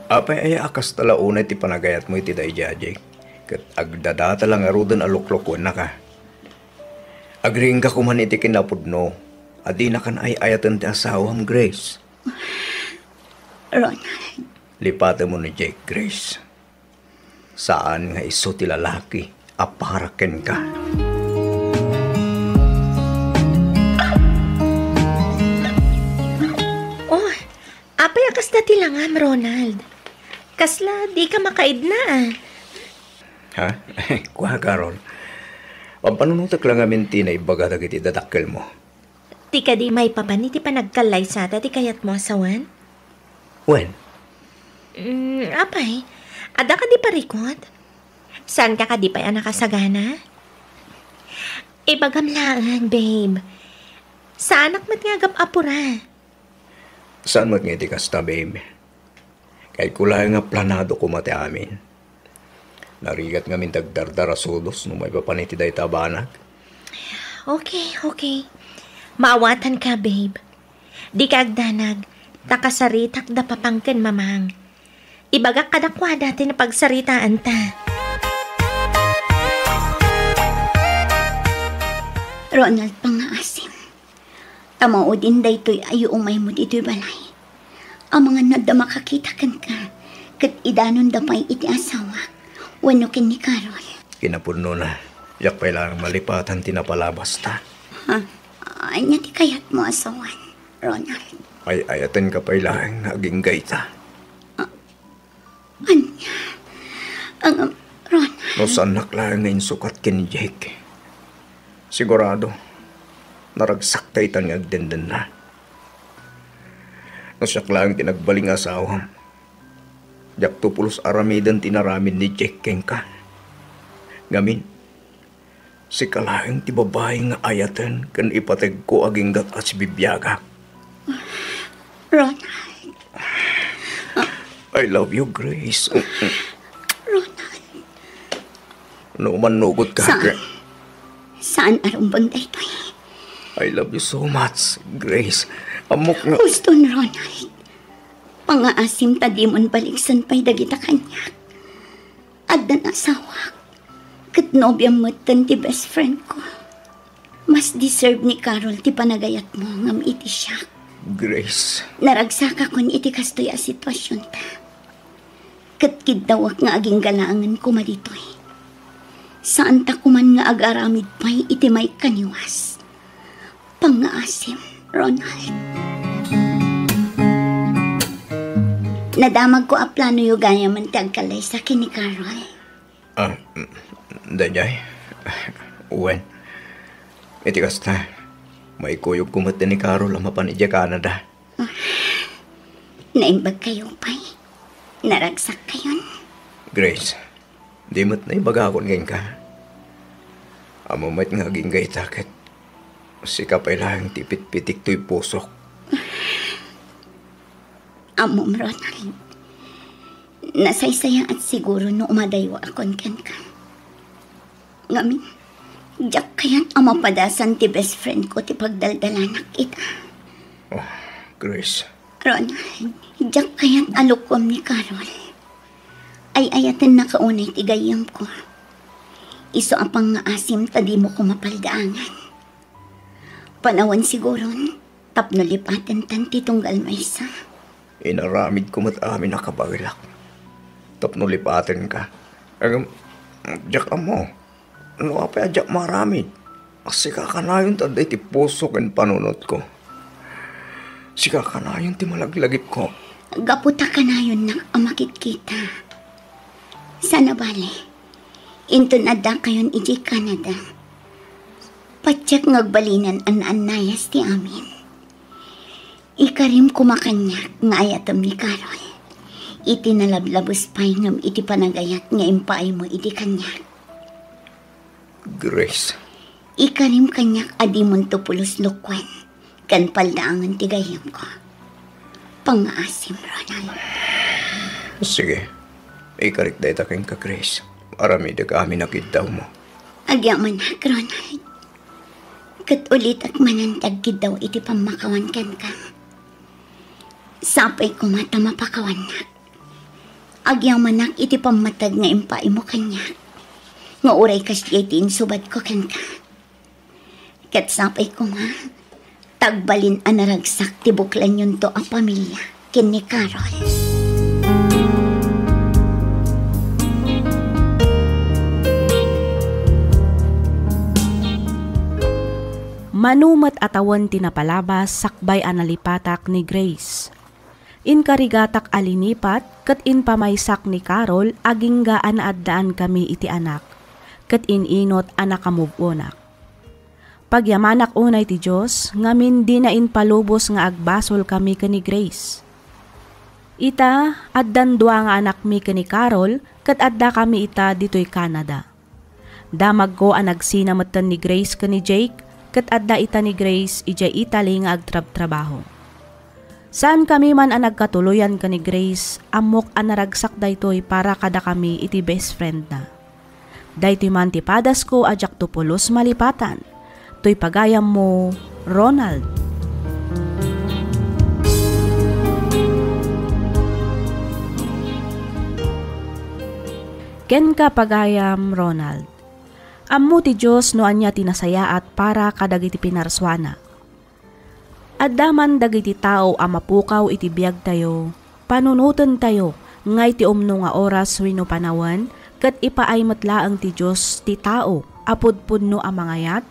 Apay aya a kasta la unay ti panagayatmo iti daydiay a Jake? Ket agdadata la ngaruden a luklukennaka. Agriingka koman iti kinapudno a dinakan ay-ayaten ti asawam, Grace. Ronald. Lipatemmo ni Jake, Grace. Saan nga isu ti lalaki a para kenka. Oh, apay a kasta ti langam, Ronald? Kasla dika makaidna, ah. Ha? Kua, Carol. Pampanunotek la ngamin ti naibaga dagiti dadakkelmo. Ti kadi maipapan iti panagkallaysata ti kayatmo a sawen? Wen. Mm, apay, adda kadi parikut? Saanka kadi pay a nakasagana? Ibagam laeng, babe. Saanak met nga agap-apura. Saan met nga iti kasta, babe? Kayatko laeng nga planado koma ti amin. Narigat ngamin ti agdardara sudos no maipapan iti dayta a banag. Okay, okay. Maawatanka, babe. Dika agdanag, ta kasaritak da papang ken mamang. Ibagak kadakuada ti napagsaritaanta. Ronald, pangngaasim. Ta maudin daytoy a yuumaymo ditoy balay. Amangan no adda makakita kenka, ket idanonda pay iti asawak wenno ken ni Carol. Kinapudnona, diak pay laeng malipatan ti napalabasta. Ha? Ania ti kayatmo a sawen, Ronald? Ay-ayatenka pay laeng nga agingga ita. Ah, Ania? Ang, um, Ronald. No saannak laeng nga insukat ken Jake, sigurado, naragsak ta itan nga agdendenna. No siak laeng ti nagbalin nga asawam, diakto pulos aramiden ti inaramid ni Jake kenka. Ngamin, sika laeng ti babai nga ayaten ken ipategko aginggat a sibibiagak. Ronald. I love you, Grace. Ronald. No, mannugot ka. Saan? Saan a rumbeng daytoy? I love you so much, Grace. Ammok nga Huston, Ronald. Pangngaasim ta dimon baliksen pay dagita kaniak. Addan asawak, ket nobiam metten ti best friend ko. Mas deserve ni Carol ti panagayatmo ngem iti siak. Grace. Naragsakakon iti kastoy a situasionta. Ket kiddawak nga agingga laengen koma ditoy. Saanta koman nga agaramid pay iti maikaniwas. Pangngaasim, Ronald. Nadamagko a planoyo gayamen ti agkallaysa ken ni Carol. Ah, mm, daydiay? Wen. Iti kasta, maikuyogko met ni Carol a mapan idiay Canada. Naimbagkayo pay. Naragsakkayon. Grace, di met naibagakon kenka. Ammom met nga agingga ita ket sika pay laeng ti pitpitik toy pusok. Ammom, Ronald, nasaysayaat siguro no umadaywaakon kenka. Ngamin, diak kayat a mapadasan ti best friend ko ti pagdaldalanak ita. Ah, Grace. Ronald, diak kayat a lukuem ni Carol. Ay-ayatennaka unay ti gayyemko. Isu a pangngaasim ta dimo ko mapaldaangan. Panawen siguron, tapno lipatentan ti tunggal maysa. Inaramidko met amin a kabaelak tapno lipatenka. Ngem, diak ammo no apay a diak maaramid. Sika kanayon ti adda iti puso ken panunotko. Sika kanayon ti malaglagipko. Gapu ta kanayonnak a makitkita. Sana bale, inton addakayon idiay Canada, patiek nga agbalinen a naannayas ti amin. Ikarim koma kaniak nga ayatem ni Carol iti nalablabes pay ngem iti panagayat nga impaaymo idi kaniak. Grace. Ikarim kaniak a dimonto pulos lukuen ken paldaangen ti gayyemko. Pangngaasim, Ronald. Sige. Ikarik dayta kenka, Grace. Aramidek amin a kiddawmo. Agyamanak, Ronald. Ket ulitek manen ti agkiddaw iti pammakawan kenka. Sapay koma ta mapakawannak. Agyamanak iti pammateg nga impaaymo kaniak, nga uray kasdiay ti insubadko kenka. Ket sapay koma ta agbalin a naragsak ti buklanyonto a pamilia ken ni Carol. Mano met a tawen ti napalabas sakbay a nalipatak ni Grace. Inkarigatak a linipat ket impamaysak ni Carol agingga a naaddaankami iti anak, ket in-inot a nakamove-onak. Pagyamanak unay ti Dios ngamin dina impalubos nga agbasolkami ken ni Grace. Ita, addan dua nga anakmi ken ni Carol ket addakami ita ditoy Canada. Damagko a nagsina metten ni Grace ken ni Jake, ket adda ita ni Grace idiay Italy nga agtrabtrabaho. Saankami man a nagkatuloyan ken ni Grace, ammok a naragsak daytoy para kadakami iti best friendna. Daytoy man ti padasko a diakto pulos malipatan. Toy pagayammo, Ronald. Kenka, pagayam, Ronald. Ammo ti Dios no ania ti nasayaat para kadagiti pinarsuana. Adda man dagiti tao a mapukaw iti biagtayo, panunotentayo, nga iti umno nga oras wenno panawen, ket ipaay met laeng ti Dios ti tao a pudpudno a mangayat,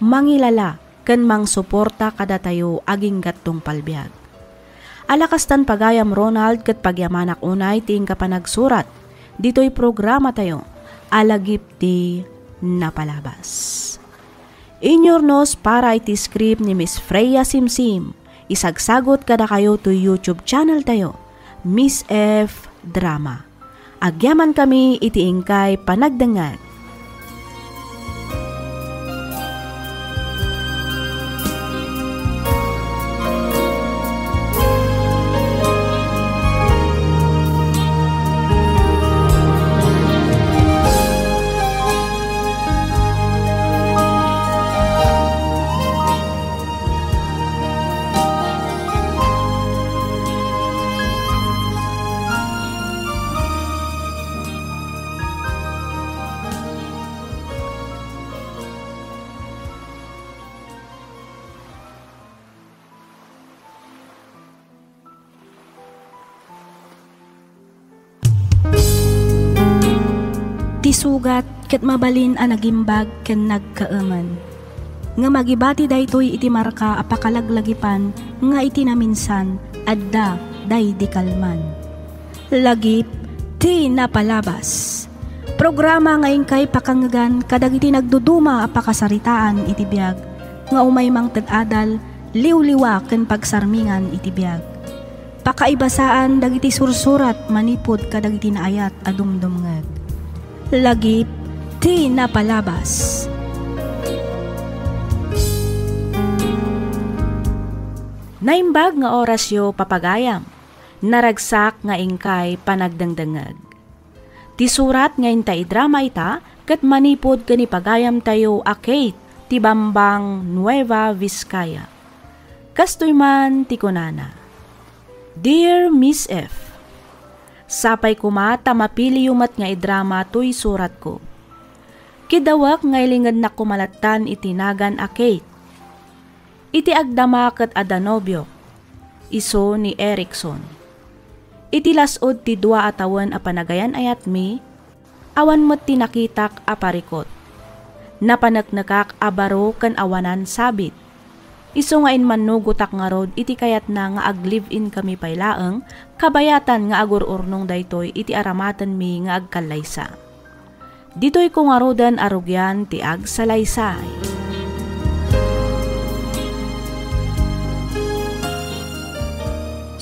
mangilala, ken mangsuporta kadatayo agingga't tungpalbiag. Ala kastan, pagayam Ronald, ket pagyamanak unay ti inka panagsurat ditoy programatayo a lagip ti napalabas. Inyurnos para iti script ni Miss Freya Simsim. Isagsagot kadakayo toy YouTube channel tayo, Miss F Drama. Agyamankami iti inkay panagdengngeg. Ti sugat ket mabalin a nagimbag ken nagkaemen. Ngem agibati daytoy iti marka a pakalaglagipan nga iti naminsan adda daydi kalman. Lagip ti napalabas. Programa nga inkay pakangngegan kadagiti nagduduma a pakasaritaan iti biag nga umay mangted adal, liwliwa ken pagsarmingan iti biag. Pakaibasaan dagiti sursurat manipud kadagiti naayat a dumdumngeg. Lagip ti napalabas. Naimbag nga orasyo, papagayam. Naragsak nga inkay panagdengdengngeg. Ti surat nga inta idrama ita ket manipud ken ipagayamtayo a Kate ti Bambang, Nueva Vizcaya. Kastoy man ti kunana, "Dear Miss F, sapay koma ta mapiliyo met nga idrama toy suratko. Kidawek nga ilingednak koma lattan iti nagan a Kate. Iti agdama ket adda nobiok, isu ni Erickson. Iti las-ud ti dua a tawen a panagayan-ayatmi, awan met ti nakitak a parikut. Napaneknekak a baro ken awanan sabit. Isu nga immannugotak ngarud iti kayatna nga ag-live-in kami pay laeng, kabayatan nga agur-urnong daytoy iti aramatenmi nga agkallaysa. Ditoyko ngaruden a rugian ti agsalaysay."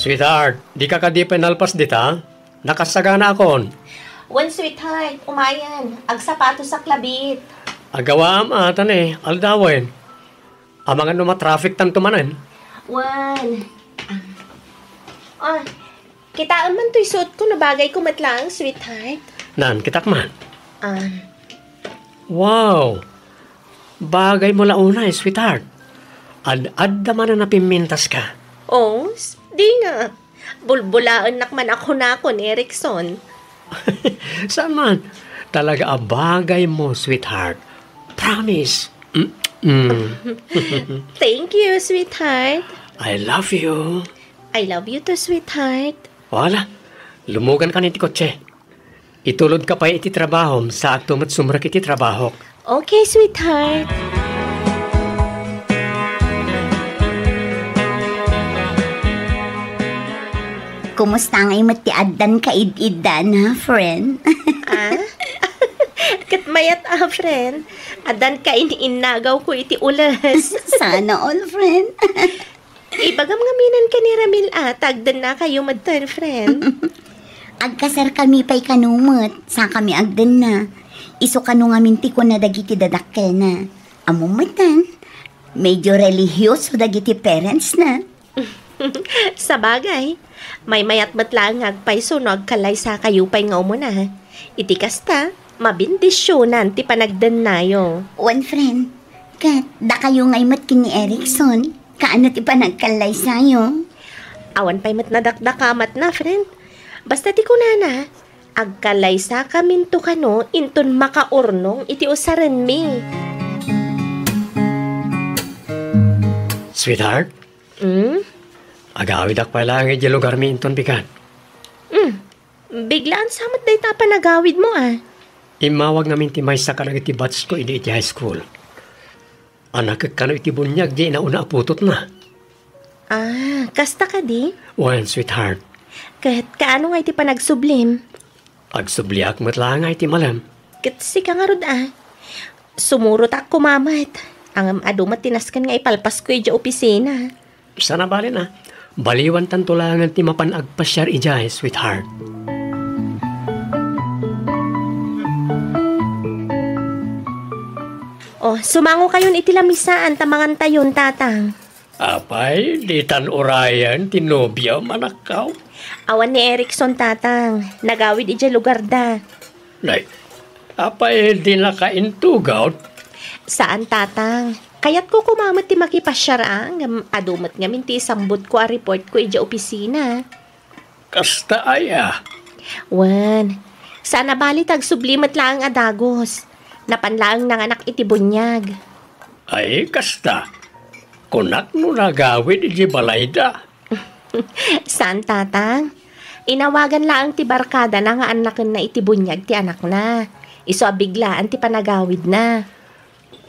Sweetheart, dika kadi pay nalpas dita? Nakasaganaakon. Wen, sweetheart, umayen. Agsapatosak labiit. Agawaam a, ta ne, aldawen. Amangan no matraffic tanto manen. Wen. Ah. Ah, kitaem man toy suotko no bagayko met laeng, sweetheart. Nan, kitak man. Ah. Wow! Bagaymo la unay, sweetheart. Ad-adda manen a pimmintaska. Oh, s-, di nga. Bulbulaennak man a kunakon, Erickson. Saan man? Talaga a bagaymo, sweetheart. Promise. Mm-mm. Thank you, sweetheart. I love you. I love you too, sweetheart. Wala. Lumugankan iti kotse. Itulodka pay iti trabahom, saakto met sumrek iti trabahok. Okay, sweetheart. Kumusta ngay met ti addan kaid-iddana, friend? Ah? Ket mayat a, friend. Addan kain-innagawko iti ules. Sana all, friend. Ibagam ngamin ken ni Ramil a ta agdennakayo metten, friend. Agkasarkami pay kano met, sakami agdenna. Isu kano ngamin ti kuna dagiti dadakkena. Ammom metten, medyo relihiyoso dagiti parentsna. Sabagay, maymayat met laeng nga agpayso no agkallaysakayo pay nga umuna. Iti kasta, mabendisionan ti panagdennayo. Wen, friend, ket dakayo ngay met ken ni Erickson, kaano ti panagkallaysayo? Awan pay met nadakdakamatna, friend. Basta ti kunana, agkallaysakaminto kano inton makaurnong iti usarenmi. Sweetheart, Hmm? Agawidak pay laeng idiay lugarmi inton bigat. Hmm. Biglaan sa met dayta a panagawidmo, a. Immawag ngamin ti maysa kadagiti batchko idi iti high school. Annakek kano iti buniag diay nauna a putotna. Ah, kasta kadi? Wen, sweetheart. Ket kaano nga iti panagsublim? Agsubliak met laeng iti malem. Ket sika ngarud, a. Sumurotak koma met. Ngem adu met ti nasken nga ipalpasko idiay opisina. Saan a bale, a. Baliwantanto laengen ti mapan agpasiar idiay, sweetheart. Oh, sumangokayon iti lamisaan ta mangantayon, Tatang. Apay, ditan urayen ti nobiam, anakko? Awan ni Erickson, Tatang. Nagawid idiay lugarda. Nay, apay, dinaka intugaw? Saan, Tatang. Kayatko koma met ti makipasiar, a, ngem adu met ngamin ti isambutko a reportko idiay opisina. Kasta aya? Wen, saan a bale ta agsubli met laeng a dagus. Napan laeng nanganak iti buniag. Ay, kasta. Kunak no nagawid iti balayda. Saan, Tatang. Inawagan laeng ti barkadana nga annakenna iti buniag ti anakna. Isu a biglaan ti panagawidna.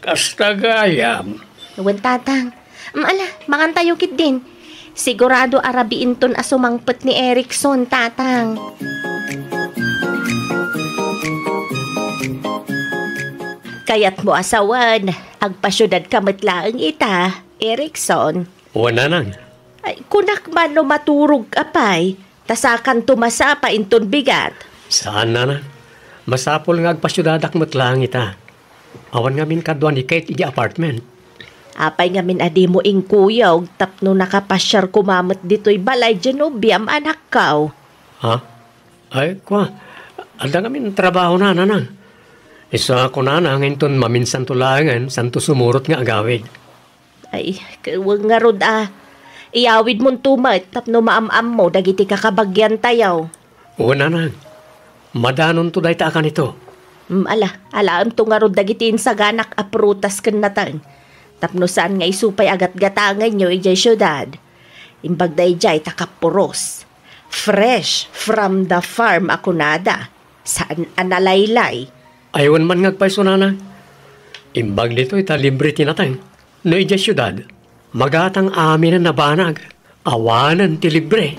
Kasta gayam. Wen, Tatang. Mm, ala, mangantayo ketdin. Sigurado a rabiinton a sumangpet ni Erickson, Tatang. Kayatmo a sawen, agpasiudadka met laeng ita, Erickson. Wen, nanang. Ay, kunak man no maturogka pay. Ta sakanto masapa inton bigat. Saan, nana. Masapul nga agpasiudadak met laeng ita. Awan ngamin kadua ni Kate iti apartment. Apay ngamin a dimo inkuyog tapno nakapasiar koma met ditoy balay diay nobiam, anakko? Ha? Ay, kua, adda ngamin trabahona, nanang. Isu a kunana nga inton maminsanto laengen, santo sumurot nga agawid. Ay, kaweng ngarud a. Iyawidmonto met tapno maam-ammo dagiti kakabagiantayo. Wen, nanang. Madanonto dayta a kanito. Mm, ala, alaemto ngarud dagiti insaganak a prutas ken nateng. Tapno saan nga isu pay a gatgatangenyo idiay siudad. Imbag daydiay ta kapuros. Fresh from the farm a kunada. Saan a nalaylay. Ay, wen man nga agpayso, nanang. Imbag ditoy ta libre ti nateng. No idiay siudad, magatang aminen a banag. Awanen ti libre.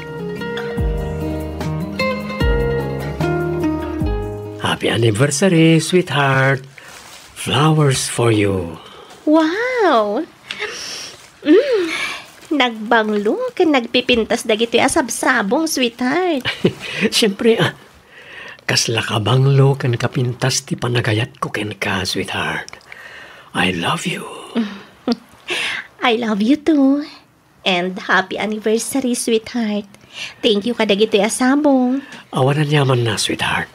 Happy anniversary, sweetheart. Flowers for you. Wow! Mm, nagbanglo ken nagpipintas dagitoy a sabsabong, sweetheart. Siyempre, ah, kasla kabanglo ken kapintas ti panagayatko kenka, sweetheart. I love you. I love you too. And happy anniversary, sweetheart. Thank you kadagitoy a sabong. Awan aniamanna, sweetheart.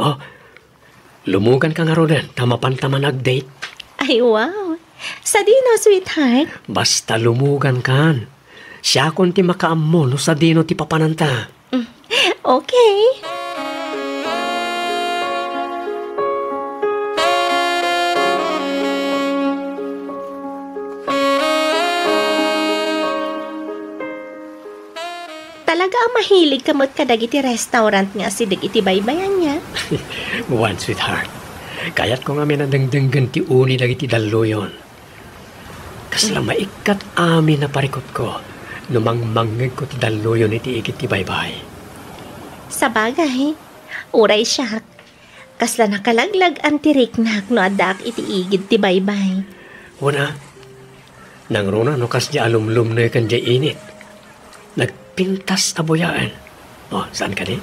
Oh, lumuganka ngaruden, ta mapanta man ag-date. Ay, wow. Sadino, sweetheart? Basta lumugankan. Siakon ti makaammo no sadino ti papananta. Mm. Okay. Talaga a mahilig ka met kadagiti restaurant nga asideg iti baybay, ania? Wen, sweetheart. Kayatko ngamin a dengdenggen ti uni dagiti dalluyon. Kasla maikkat amin a parikutko no mangmangngegko ti dalluyon iti igid ti baybay. Sabagay, uray siak. Kasla nakalaglag-an ti riknak no addaak iti igid ti baybay. Wen a, nangruna no kasdiay a lumlumneken diay init. Nagpintas a buyaen. O, saan kadi?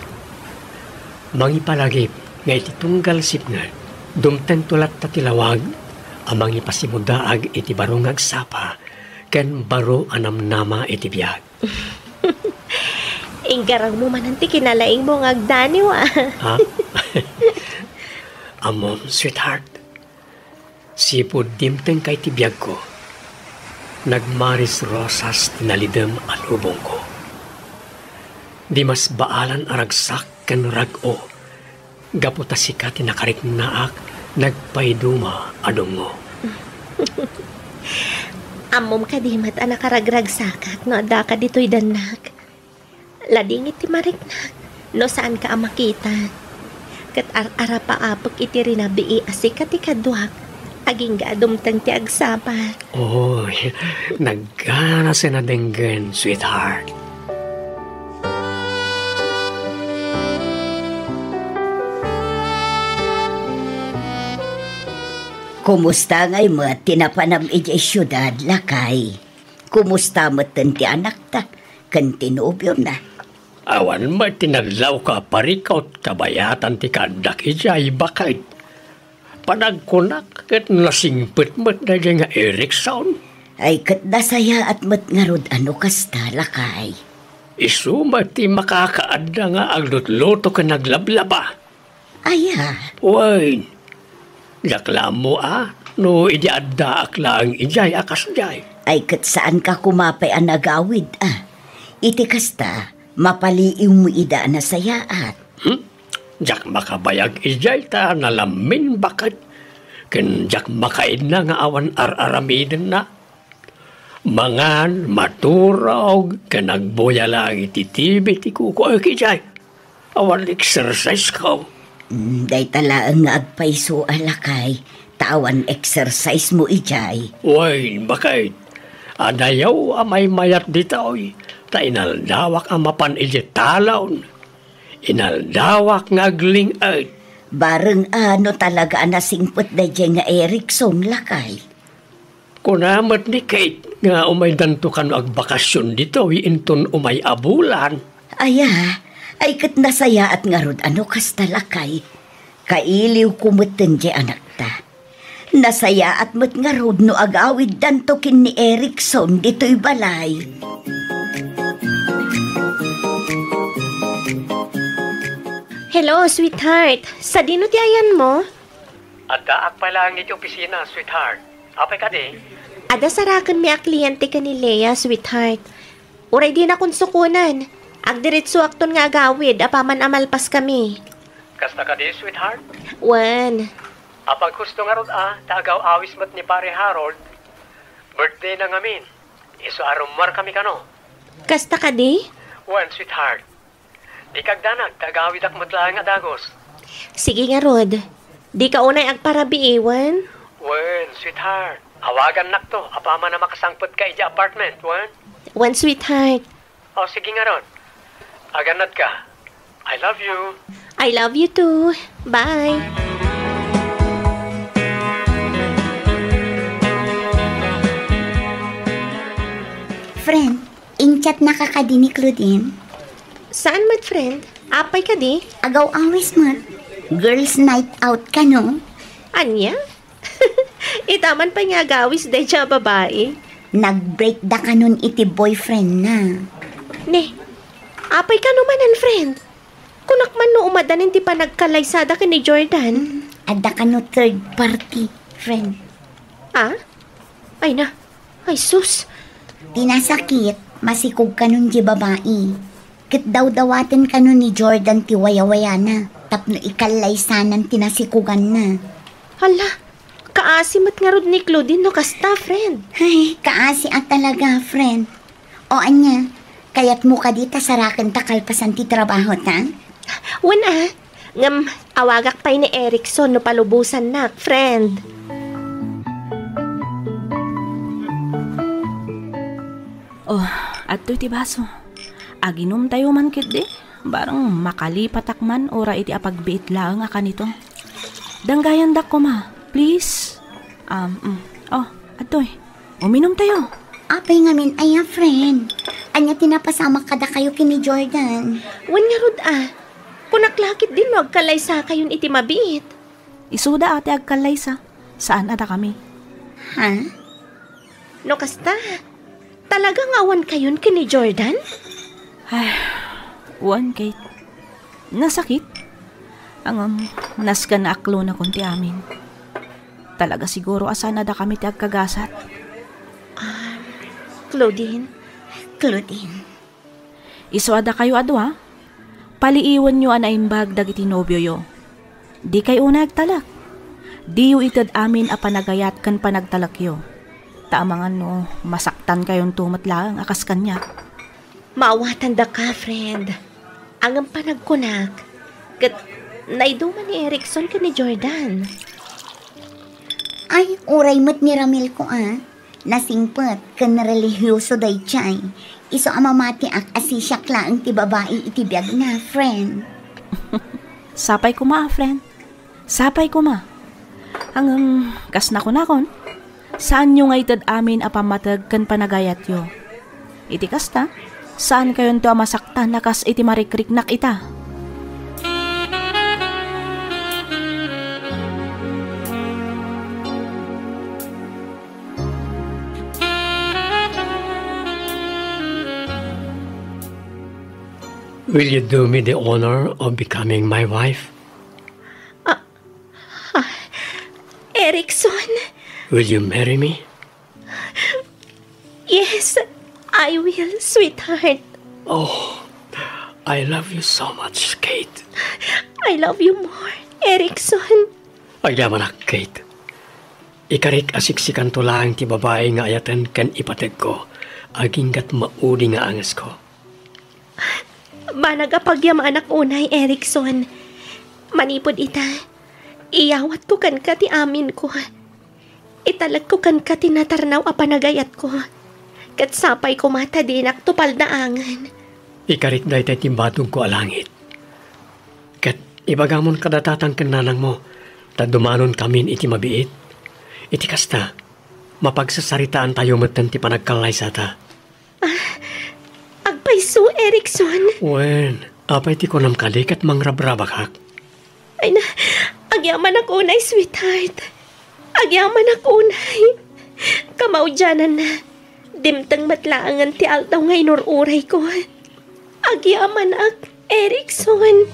Mangipalagip nga iti tunggal sipnget, dumtengto latta ti lawag a mangipasimudaag iti baro nga agsapa ken baro a namnama iti biag. Inggarangmo manen ti kinalaingmo nga agdaniw, a. Ha? Ammom, sweetheart, sipud dimtengka iti biagko, nagmaris rosas ti nalidem a lubongko. Dimasbaalan a ragsak ken rag-o, gapu ta sika ti nakariknaak nagpaiduma a dungngo. Ammom kadi met a nakaragragsakak no addaka ditoy dannak? Ladingit ti mariknak no saanka a makita. Ket ar-arapaapek iti rinabii a sika ti kaduak, agingga a dumteng ti agsapa. Oy, nagganasen a denggen, sweetheart. Kumusta ngay met ti napanam idiay siudad, lakay? Kumusta metten ti anakta ken ti nobiona? Awan met ti nadlawko a parikut kabayatan ti kaaddak idiay, baket. Panagkunak ket nasingpet met daydiay nga Erickson. Ay, ket nasayaat met ngarud a no kasta, lakay. Isu met ti makakaadda nga aglutluto ken aglablaba. Aya? Wen, diak la ammo a no idi addaak laeng idiay a kasdiay. Ay, ket saanka koma pay a nagawid a. Iti kasta, mapaliiwmo ida a nasayaat. Hmm? Diak makabayag idiay ta nalamin, baket. Ken diak makaidna nga awan ar-aramidenna. Mangan, maturog, ken agbuya laeng iti T V ti kukuayo idiay. Awan exercise ko. Mm, dayta laeng nga agpayso a lakay, ta awan exercise mo idiay. Wen, baket. Adayo a maymayat ditoy, ta inaldawak a mapan idiay talon. Inaldawak nga agling-et. Bareng a no talaga a nasingpet daydiay nga Erickson, lakay. Kuna met ni Kate nga umaydanto kano agbakasyon ditoy inton umay a bulan. Aya, ay ket nasayaat ngarud a no kasta, lakay. Kailiwko metten diay anakta. Nasayaat met ngarud no agawiddanto ken ni Erickson ditoy balay. Hello, sweetheart. Sadino ti ayanmo? Addaak pay laeng iti opisina, sweetheart. Apay kadi? Adda sarakenmi a kliyente ken ni Lea, sweetheart. Uray dinakon sukonan, agdiretsoakton nga agawid apaman a malpaskami. Kasta kadi, sweetheart? Wen. Apaghusto ngarud a, ta agaw-awis met ni Pare Harold. Birthday na ngamin. Isu a rummuarkami kano. Kasta kadi? Wen, sweetheart. Dika agdanag ta agawidak met laeng a dagus. Sige ngarud. Dika unay agparabii, wen? Wen, sweetheart. Awagannakto apaman a makasangpetka idiay apartment, wen? Wen, sweetheart. O, sige ngarud. Agannadka. I love you. I love you too. Bye. Friend, in-chatnaka kadi ni Claudine? Saan met, friend? Apay kadi? Agaw-awis met. Girls' night out kano? Ania? Itaman pay nga agawis daydiay a babai. Nag-break da kanon iti boyfriend na. Ne, apay kano manen, friend? Kunak man no umadanin ti panagkallaysada ken ni Jordan. Hmm, adda kano third party, friend. Ah? Ay na. Ay, sus. Ti nasakit, masikog kanon diay babai. Ket dawdawaten kano ni Jordan ti wayawayana tapno ikallaysanan ti nasikoganna. Hala, kaasi met ngarud ni Claudine no kasta, friend. Ay, kaasi a talaga, friend. O ania, kayatmo kadi ta sarakenta kalpasan ti trabahota? Wen a, ngem awagak pay ni Erickson no palubosannak, friend. Oh, adtoy ti baso. Aginumtayo man ketdi. Barang makalipatak man uray iti apagbiit laeng a kanito. Danggayandak koma, please. Um, mm. Oh, adtoy. Uminumtayo. Apay ngamin aya, friend? Ania ti napasamak kadakayo ken ni Jordan? Wen ngarud a. Kunak la ketdin no agkallaysakayon iti mabiit. Isuda a ti agkallaysa. Saan a dakami. Ha? No kasta, talaga nga awan kayon ken ni Jordan? Ay, wen, Kate. Nasakit. Ngem, nasken a aklonakon ti amin. Talaga siguro a saan a dakami ti agkagasat. Ah, Claudine. Claudine. Isu a dakayo a dua, paliiwenyo a naimbag dagiti nobioyo. Dikay unay agtalek. Diyo ited amin a panagayat ken panagtalekyo. Ta amangan no masaktankayonto met laeng a kas kaniak. Maawatandaka, friend. Ngem panagkunak, ket naiduman ni Erickson ken ni Jordan. Ay, uray met ni Ramil ko a. Nasingpet ken relihioso daydiay. Isu a mamatiak a sisiak laeng ti babai iti biagna, friend. Sapay koma, friend. Sapay koma. Ngem, kas nakunakon, saanyo nga ited amin a pammateg ken panagayatyo. Iti kasta, saankayonto a masaktan a kas iti marikriknak ita. Will you do me the honor of becoming my wife? Ah, ah, Erickson? Will you marry me? Yes, I will, sweetheart. Oh, I love you so much, Kate. I love you more, Erickson. Agyamanak, Kate. Ikarik a siksikanto laeng ti babai nga ayaten ken ipategko, aginggat maudi nga angesko. Banag a pagyamanak unay, Erickson. Manipud ita, iyawatko kenka ti aminko. Italekko kenka ti natarnaw a panagayatko. Ket sapay koma ta dinakto paldaangen. Ikarik daytay ti badongko a langit. Ket ibagamon kadatatang ken nanangmo, ta dumanonkamin iti mabiit. Iti kasta, mapagsarsaritaantayo metten ti panagkallaysata. Ah, agpayso, Erickson. Wen, apay ti kunam kadi ket mangrabrabakak? Ay na, agyamanak unay, sweetheart. Agyamanak unay. Kamaudiananna, dimteng met laengen ti aldaw nga inur-urayko. Agyamanak, Erickson.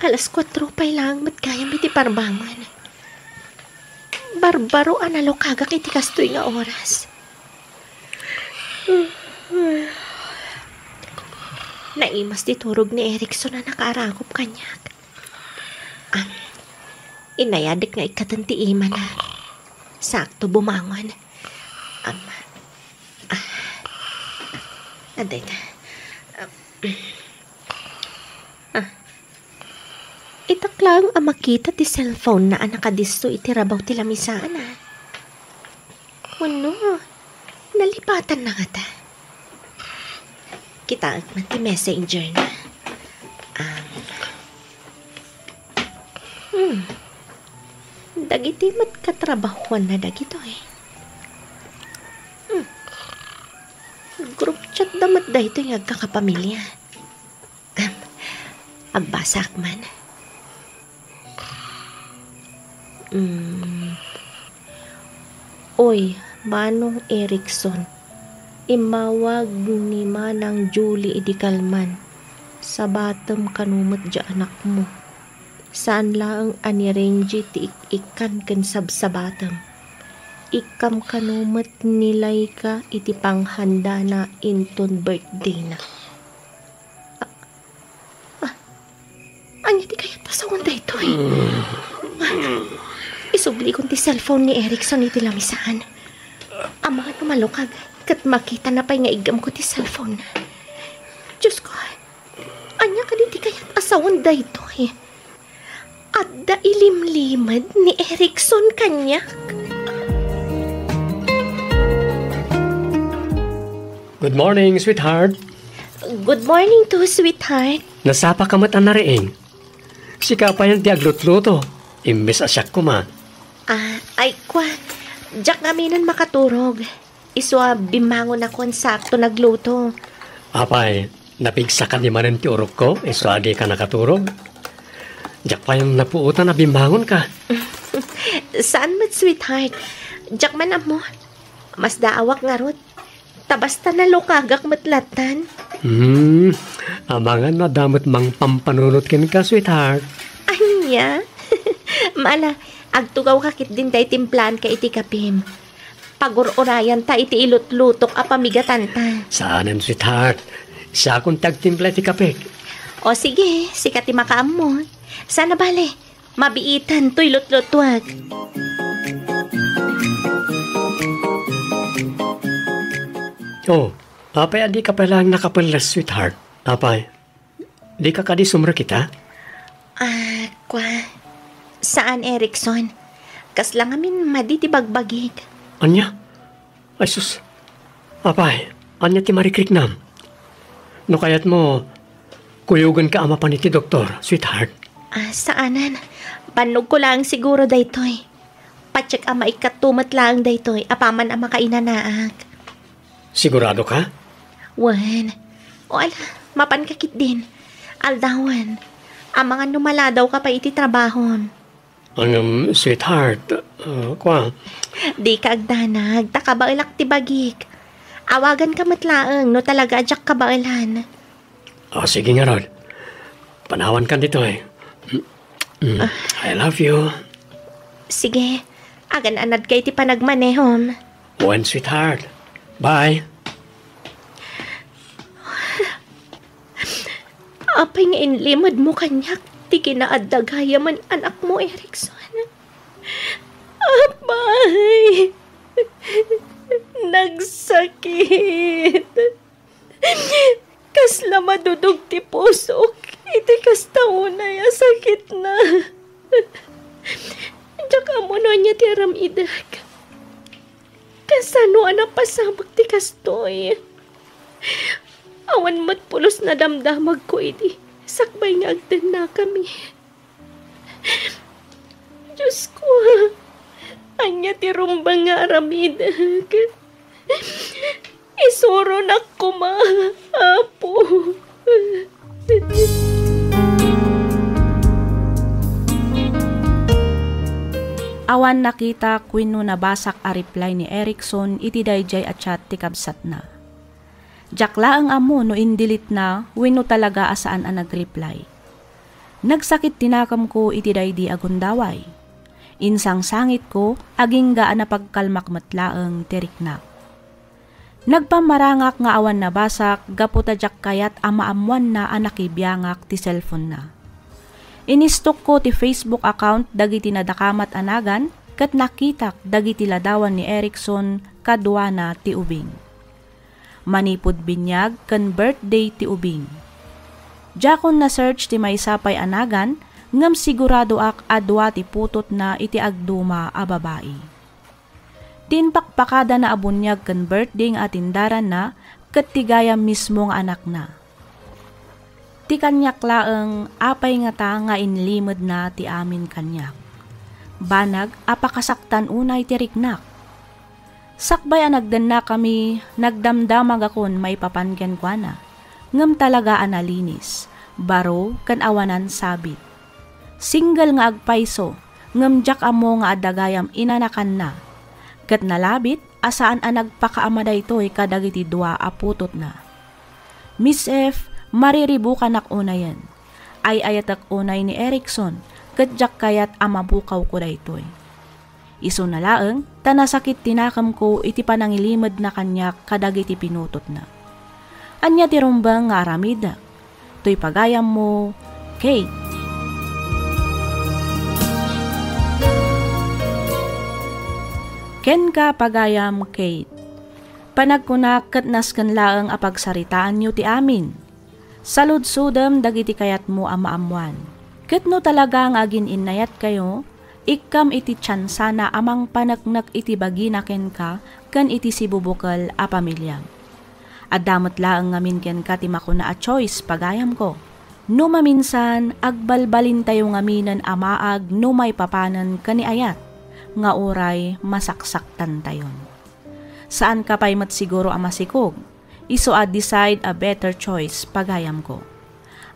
Alas kuatro pay laeng met gayam iti parbangon. Barbaro a nalukagak iti kastoy nga oras. Naimas ti turog ni Erickson a nakaaragop kaniak. Am, inayadek nga ikkaten ti imana. Sakto bumangon. Am, ah, adda ita. Am, ah, itak laeng a makita ti cellphone na a nakadisso iti rabaw ti lamisaan, a. Wenno, nalipatanna ngata? Kitaek man ti messenger na. Am, hmm. Dagiti met katrabahuanna dagitoy. Hmm. Group chat da met daytoy nga agkakapamilya. Am, agbasaak man. Mm. Oy, Manong Erickson, immawag ni Manang Julie idi kalman. Sabatem kano met diay anakmo. Saan laeng a ni Renji ti ik-ikkan ken sabsabatem. Ikkam kano met ni Laika iti panghandana inton birthday-na. Ah, ania ti kayat a sawen daytoy? Isublikon ti cellphone ni Erickson iti lamisaan. Amangan no malukag ket makitana pay nga iggemko ti cellphone. Diosko, ania kadi ti kayat a sawen daytoy? Adda ilimlimed ni Erickson kaniak. Good morning, sweetheart. Good morning too, sweetheart. Nasapa ka met a nariing. Sika payen ti aglutluto. Imbes a siak koma. Ah, ay, kwa. Diak ngamin makaturog. Isu a bimmangonakon sakto nagluto. Apay, napigsa kadi manen ti urokko, isu a dika nakaturog? Diak payen napuotan a bimmangonka. Saan met, sweetheart. Diak man ammo. Masdaawak ngarud. Ta basta nalukagak met latan. Hmm, amangan no adda met mangpampanunot kenka, sweetheart. Ania? Mala, agtugawka ketdin tay timplaanka iti kapim. Pagur-urayanta iti ilutlutok a pamigatanta. Saanen, sweetheart. Siakon ti agtimpla iti kapek. O sige, sika ti makaammo. Saan a bale, mabiitan toy lutlutuak. Oh, apay a dika pay laeng nakapelles, sweetheart? Apay, dika kadi sumrekita? Ah, kwa. Saan, Erickson. Kasla ngamin madi ti bagbagik. Ania? Ay sus. Apay, ania ti marikriknam? No kayatmo, kuyogenka a mapan iti doktor, sweetheart. Ah, saanen. Bannogko laeng siguro daytoy. Patiek a maikkatto met laeng daytoy apaman a makainanaak. Sigurado ka? Wen. O ala, mapanka ketdin. Aldawen. Amangan no maladawka pay iti trabahom. Ngem, sweetheart, ah, kwa. Dika agdanag, ta kabaelak ti bagik. Awaganka met laeng no talaga a diak kabaelan. O, sige ngarud. Panawankan ditoy. Mm, mm. Ah. I love you. Sige, agan-anadka iti panagmanehom. Wen, sweetheart. Bye. Apay nga inlimedmo kaniak ti kinaadda gayam a anakmo, Erickson? Apay! Nagsakit! Kasla madudog ti pusok iti kasta unay a sakitna. Diak ammo no ania ti aram-idek. Kasano a napasamak ti kastoy? Awan met pulos nadamdamagko idi sakbay nga agdennakami. Diosko, ania ti rumbeng nga aramidek? Isuronak koma, Apo. Awan nakitak wenno nabasak a reply ni Erickson iti daydiay a chat ti kabsatna. Diak laeng ammo no indelete-na wenno talaga a saan a nag-reply. Nagsakit ti nakemko iti daydi a gundaway. Insangsangitko agingga a napagkalmak met laeng ti riknak. Nagpammarangak nga awan nabasak gapu ta diak kayat a maammoanna a nakibiangak ti cellphone-na. Inistokko ti Facebook account dagiti nadakamat a nagan ket nakitak dagiti ladawan ni Erickson kaduana ti ubing. Manipud binyag ken birthday ti ubing. Diakon na-search ti maysa pay a nagan, ngem siguradoak a dua ti putotna iti agduma a babai. Ti impakpakadana a buniag ken birthday nga atindaranna ket ti gayam mismo nga anakna. Ti kaniak laeng, apay ngata nga inlimedna ti amin kaniak? Banag a pakasaktan unay ti riknak. Sakbay a nagdennakami, nagdamdamagakon maipapan kenkuana, ngem talaga a nalinis, baro ken awanan sabit. Single nga agpayso, ngem diak ammo nga adda gayam inanakanna, ket nalabit a saan a nagpakaama daytoy kadagiti dua a putotna. Miss F, mariribukanak unayen. Ay-ayatek unay ni Erickson, ket diak kayat a mabukawko daytoy. Isuna laeng ta nasakit ti nakemko iti panangilimedna kaniak kadagiti pinutotna. Ania ti rumbeng nga aramidek? Toy pagayammo, Kate. Kenka, pagayam Kate. Panagkunak ket nasken laeng a pagsaritaanyo ti amin. Saludsodem dagiti kayatmo a maammoan. Ket no talaga nga agin-innayatkayo, ikkam iti tiansana a mangpaneknek iti bagina kenka ken iti sibubukel a pamiliam. Adda met laeng ngamin kenka ti makuna a choice, pagayamko. No maminsan, agbalbalintayo ngaminen a maag no maipapanen ken ni ayat nga uray masaksaktantayon. Saanka pay met siguro a masikog. Isu a decide a better choice, pagayamko.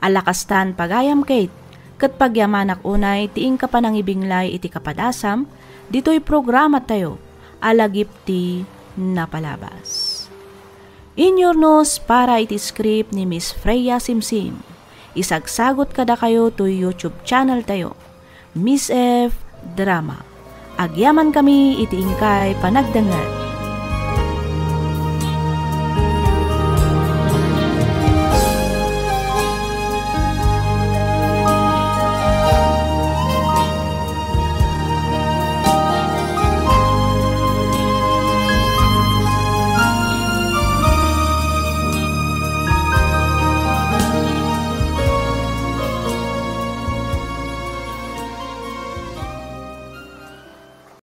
Ala kastan, pagayam Kate, ket pagyamanak unay ti inka panangibinglay iti kapadasam ditoy programatayo a Lagip ti Napalabas. Inyurnos para iti script ni Miss Freya Simsim. Isagsagot kadakayo toy YouTube channel tayo, Miss F Drama. Agyamankami iti inkay panagdengngeg.